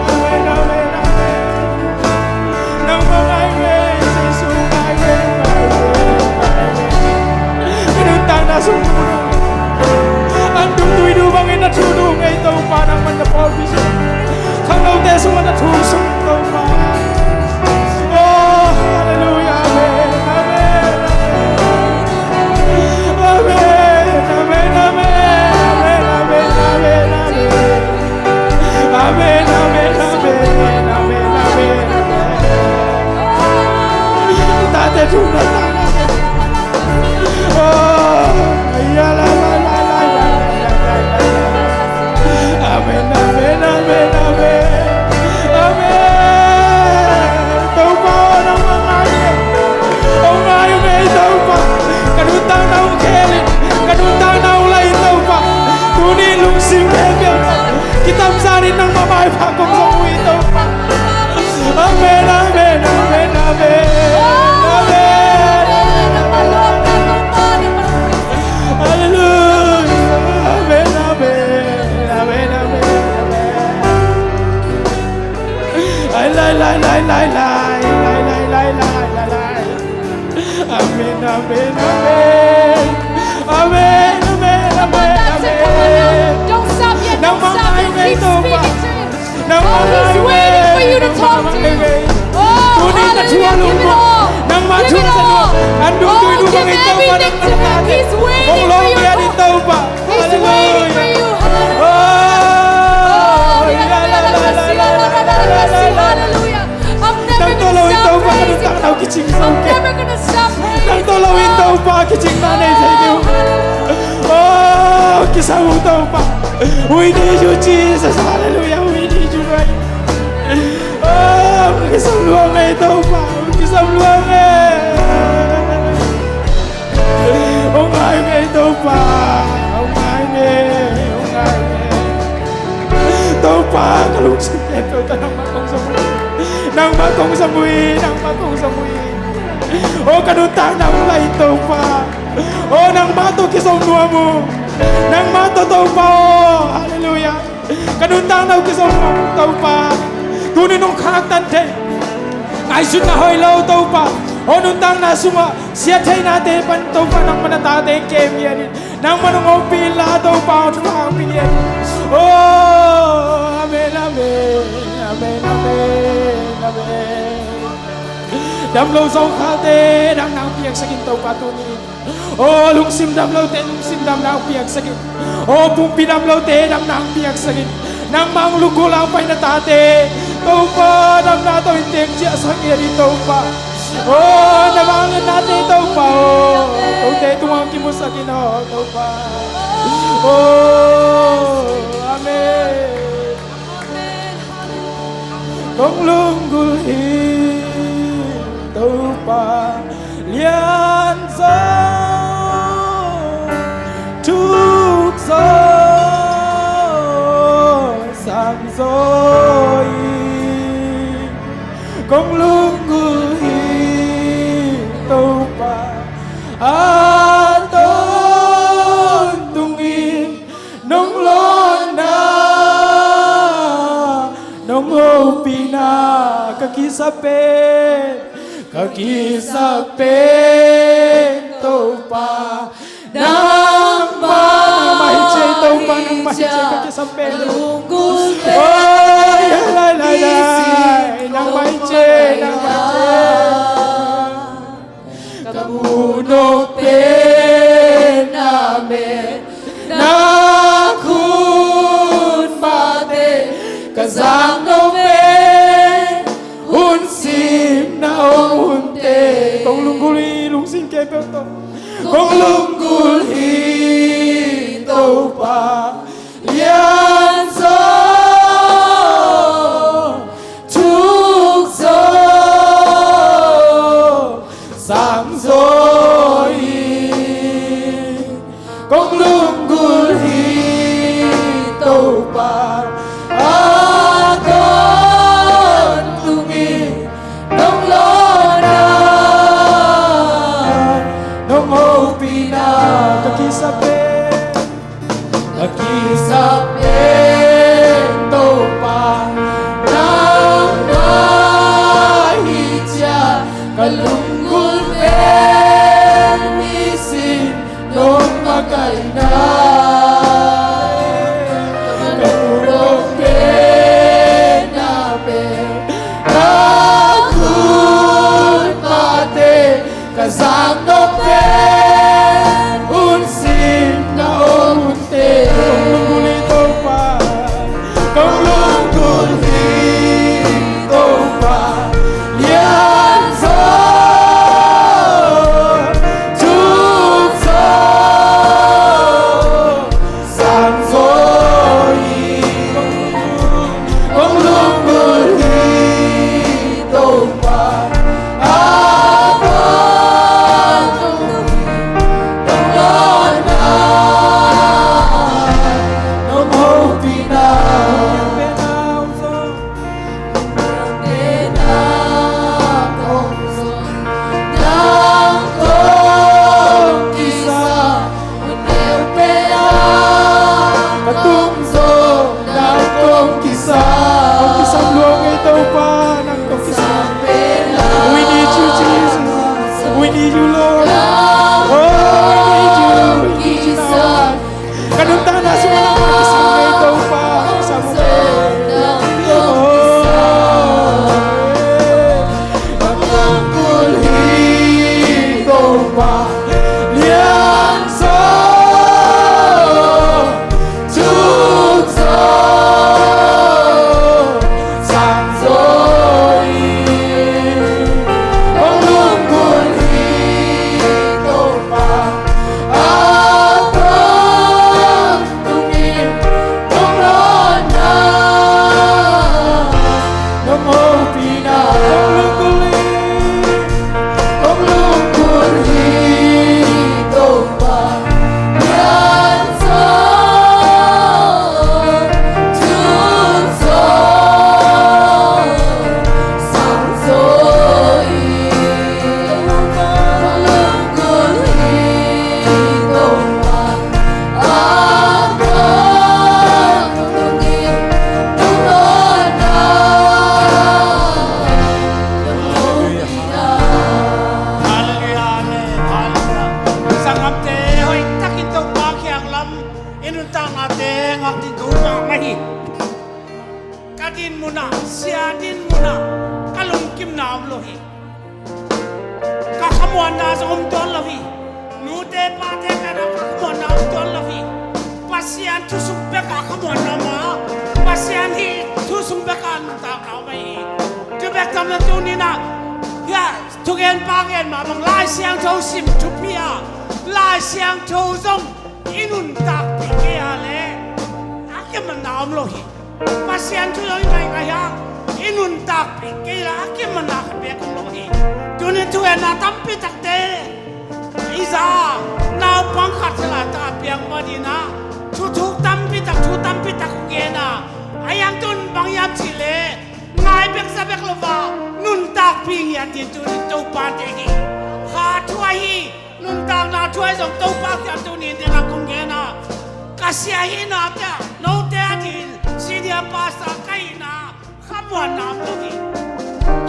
Amen, amen, amen. Nangmah ngai ve, Jesu ngai ve, ngai ve, ngai ve. Ka nuntakna sung thu duh, an duh tui duh bangin na thu duh ngei Topa, nangmah na pawlpi sung, khangnote sungah na thu sung Lai, lai, lai, lai, lai. Amen, amen, amen. Amen, amen, amen, amen. Don't stop yet. Don't stop yet. Keep speaking to him. Oh, he's waiting for you to talk to him. Oh, hallelujah. Give it all. Give it all. Oh, give everything to him. He's waiting for you. He's waiting for you. Hallelujah. Oh, hallelujah. I'm never gonna stop praising you. I'm never gonna stop praising you. Oh, hallelujah. Oh, kisam ung Topa. We need you, Jesus. Hallelujah. We need you, Lord. Oh, kisam lua ngei Topa. Kisam lua ngei. Hong ngai ngei Topa, hong ngai ngei, hong ngai ngei. Topa, ka lungsim khempeuh tawh nangmah kong zong uh hi. Nangmah kong zong uh hi, nangmah kong zong uh hi. Oh, ka nuntakna hong la in Topa. Oh, nangmah tawh kizom nuam uh. Nangmah tawh Topa aw. Hallelujah. Ka nuntakna uh kizom nuam uh Topa. Tuni nong khaktan thei. Ngaihsutna hoih lo Topa. Oh, nuntakna sungah siatheihnate pan Topa nangmah na tate kem ngiat in. Nangmah nong hopih inla Topa aw thupha hong pia ngiat in. Oh, amen, amen, amen, amen, amen. Damlo zawhkhalte damna hong piaksak in Topa tuni. Oh, lungsim damlote lungsim damna hong piaksak in. Oh, pumpi damlote damna hong piaksak in. Nangmah hong lunggulh a hong pai na tate Topa damna tawh in teng ciahsak ngiat in Topa. Oh, na vangliatnate Topa aw, kote tungah hong kimusak in aw Topa. Oh, amen. Kong lunggulh hi Topa lianzaw, thukzaw, sangzaw hi. Kong lunggulh hi Topa a tawntung in. Nong lawnna, nong hopihna ka kisap pen, ka kisap pen Topa nangmah. Nangmah hi ci ei Topa, nangmah hi ci ei ka kisap pen. Oh, ya, lai, lai, lai. Nangmah hi ci ei, nangmah hi ci ei. Ka muh nop pen a met na khun mate, ka zak nop pen hun sim na om hunte. Kong lunggulh hi lungsim khempeuh tawh. Kong lunggulh hi Topa lianzaw, thukzaw, sangzaw hi. Kong lunggulh hi Topa a tawntung in. Nong lawnna, nong hopihna ka kisap pen, ka kisap pen Topa nangmah hi ci a, ka lunggulh pen nisim nong makaihna. Ka muh nop pen a met na khun mate, ka zak nop pen hun sim na om hunte. Kong lunggulh hi Topa, kong lunggulh hi Topa lianzaw, thukzaw, sangzaw hi. Kong lunggulh hi Topa a tawntung, nong lawnna, nong hopihna, nang kong zong, nang kong kisam, ka tung zong nang kong kisam. Kong kisam lua ngei Topa, We need you, Jesus. We need you, Lord. Oh, we need you. We need you now. Ka nuntakna sungah nangmah kisam hi, Topa. Kisam hi. Oh. Halleluia, amen, halleluia. Sanggamte, hoih takin Topa kiang lam i nuntaknate ngak ding ko mahmah hi. Ka din munah, sia din munah ka lungkimna om lo hi. Ka khamuanna zong om tuan lo hi. Nute pate ka na ka khamuanna om tuan lo hi. Pasian thu sung beka khamuanna om a, Pasian hih thu sung beka nuntakna om ahi hi. Tu bek tam lo, tuni-in ah, hia, thugenpa gen mah bang, Lai Siangtho sim thupi a, Lai Siangtho zong i nuntakpih kei a leh a kimanna om lo hi. Pasian thu zong i ngaingai a, i nuntakpih kei leh a kimanna khat bek om lo hi. Tuni thugenna tampi takte i za a, naupang khat hi laitak a piang mah ding a, thuthuk tampi tak, thu tampi tak hong gen a, a, a yang tun bang hiam cih leh, ngai bek za bek lo a, nuntakpih ngiat ding tuni Topa deih hi. Kha thu ahi, nuntakna thu ahi zong Topa kiang tuni-in ding a kong gen a, ka sia hihna teh, note a ding senior pastor ka hihna, khamuanna om lo hi.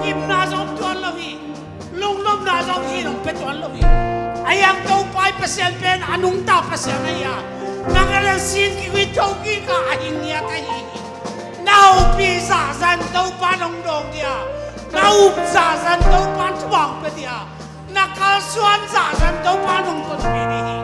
Kipna zong om tuan lo hi. Lungnopna zong hi nong pia tuan lo hi. A yang Topa i Pasian pen a nungta Pasian ahi a, nang a lel sin kik uh hi, tho kik a, a hing ngiat ahi hi. Na upna zahzah in Topa nong dawng ding a, na up zahzah in Topa in thupha hong pia ding a, na kalsuan zahzah in Topa in hong tonpih ding hi.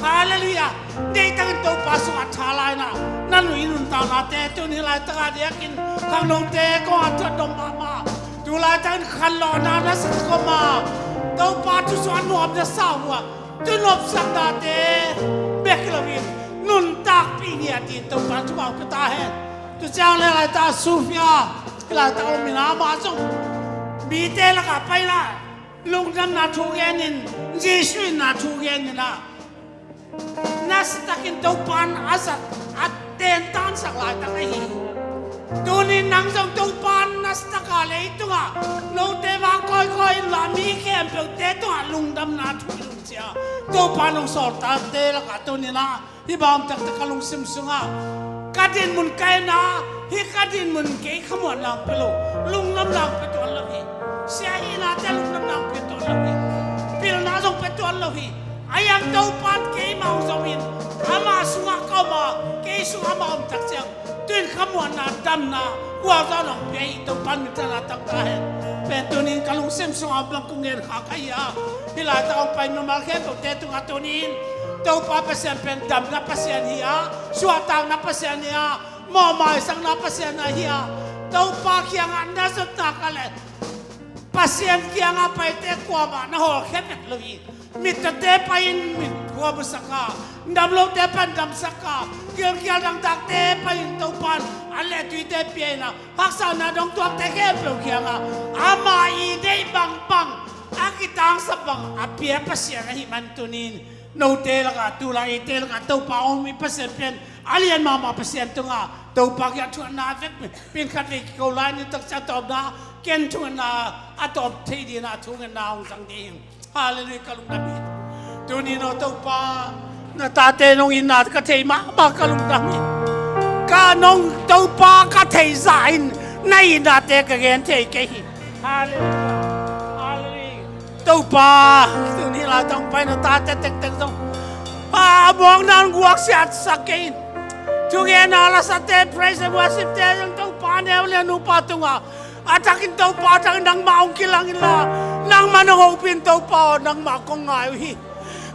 Halleluia. Deih takin Topa sungah tha la-in ah, na nui nuntaknate tuni laitak a diakin khangnote kong a thuat dom mahmah. Tu laitakin khanlawhna na sak kawm a, Topa thu sungah nuam na sa uh a, thu nopsaknate bek hi loin nuntakpih ngiat dingin Topa in thupha hong pia ta hen. Tu ciang le laitak Sofia, laitak om in ah, amah zong mite lakah pai in ah, lungdamna thu genin, Jesuh in na thu genin ah, nasiatakin Topa in a zat, a tentansak laitak ahi hi. Tuni nang zong Topa in nasiatak a leitungah note va kawikawi inla, mi khempeuhte tungah lungdamna thu in cia Topa in hong sawltate lakah tuni-in ah hih bang taktak ka lungsim sungah, ka dinmun ka en a, hih ka dinmun kei khamuanna hong pia lo, lungdamna hong pia tuan lo hi. Sia hihnate lungdamna hong pia tuan lo hi. Pilna zong pia tuan lo hi. A yang Topa in keimah hong zomin, amah sungah ka om a, kei sungah amah om tak ciang, tu-in khamuanna, damna, gualzawhna hong pia hi. Topa in minthanna tang ta hen. Pen tuni-in ka lungsim sungah om bang kong gen kha ka hi a, hih laitak hong pai mimal khempeuhte tungah tuni-in Topa Pasian pen damna Pasian hi a, suahtakna Pasian hi a, mawhmaisakna Pasian ahi a, Topa kiangah na zot nak leh Pasian kiangah paite kuamah na hawlkhia bek lo hi. Mittawte pai-in mit khuabusak a, damlote pai-in damsak a, gilkial dangdakte pai-in Topa in an le tuite pia in ah, haksatna dongtuakte khempeuh kiangah amah i deih bangbang, a kitangsap bang a pia Pasian ahih man tuni-in note lakah, tulai eite lakah Topa om i Pasian pen a lian mahmah Pasian tungah Topa kiang thungetna vekpi-in khatvei kiko lai ni. Tak ciang tawpna, ken thungetna a tawp thei dingin ah thungetna hong zang ding hi. Halleluia, ka lungdam hi. Tuni-in aw Topa, na tate nong itna ka thei mahmah, ka lungdam hi. Ka nong Topa ka theih zah in na itnate ka gen thei kei hi. Halleluiah. Halleluiah. Topa, tuni la tawh hong paina tate tektek zong a mawkna hong guaksiatsak kei in. Thugenna lasate, praise and worship te zong Topa neu le nupa tungah a thakin Topa a thakin nangmah hong kilang inla, nangmah nong hopih in Topa aw, nangmah kong ngai uh hi.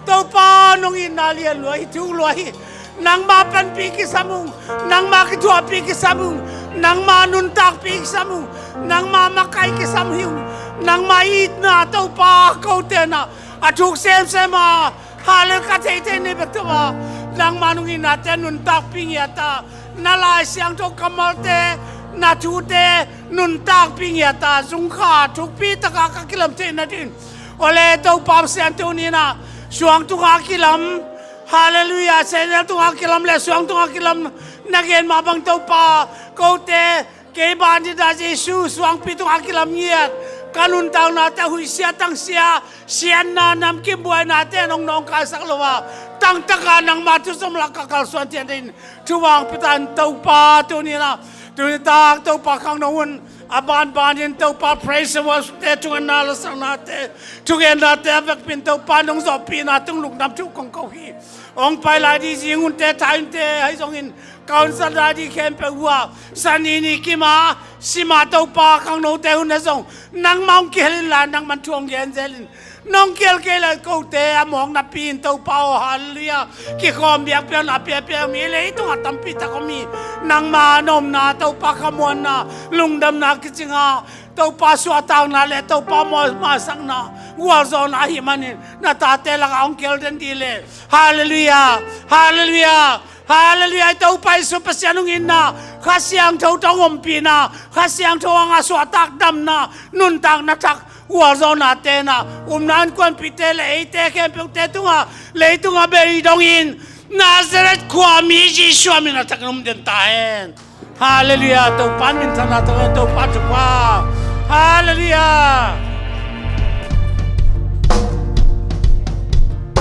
Topa nong itna lian lua hi, thuk lua hi. Nangmah panpih kisam ung, nangmah kithuahpih kisam ung, nangmah nuntakpih kisam ung, nangmah makai kisam hi ung. Nangmah itna Topa kote na a thuk semsem a, halleluiah, ka theithei ni bek Topa, nangmah nong itnate nuntakpih ngiat a, na Lai Siangtho kammalte, na thute nuntakpih ngiat a, zungkha thukpi taka ka kilam theih nadingin, ole Topa Pasian, tuni na suang tunga kilam, halleluiah, sehnel tunga kilam le suang tunga kilam na gen mah bang Topa, kote kei ban ding a Jesu suangpi tunga kilam ngiat, ka nuntaknate huihsia tangsia, siatna namkim buainate nong nawngkaisak lo a, tangtaka nangmah thu zom lak ka kalsuan thian dingin thu vangpi ta in Topa, tuni na, tuni tak Topa khangno hun a banbanin Topa praise and worship te, thugenna lasaknate, thugennate a vekpi in Topa nong zawhpihna tung lungdam thu kong ko hi. Hong pai lai ding zinghunte, thaihunte ahi zongin, ka hun sat lai ding khempeuh uh a, Sani ni kim a, sim a Topa khangnote hun a zong nangmah hong kihel inla, nangmah thu hong gen zel in. Nong kihel kei le kote a mawknapi in Topa aw, halleluiah, kikhawm biakpiakna piapia mi leitung a tampi tak om hi. Nangmah na omna Topa khamuanna, lungdamna kicing a, Topa suahtakna le Topa mawhmasakna, gualzawhna ahih manin na tate lakah hong kihel den dih le. Halleluiah, halleluiah, halleluiah. Topa Jesu Pasian hong itna, Kha Siangtho tawh hong ompihna, Kha Siangtho hanga suahtak damna, nuntakna thak, gualzawhnate na, upna innkuanpihte le eite khempeuhte tunga, leitunga bei dongin, Nazareth khuami Jesu a min a thakin om den ta hen. Halleluiah. Topa in minthanna tawh Topa thupha.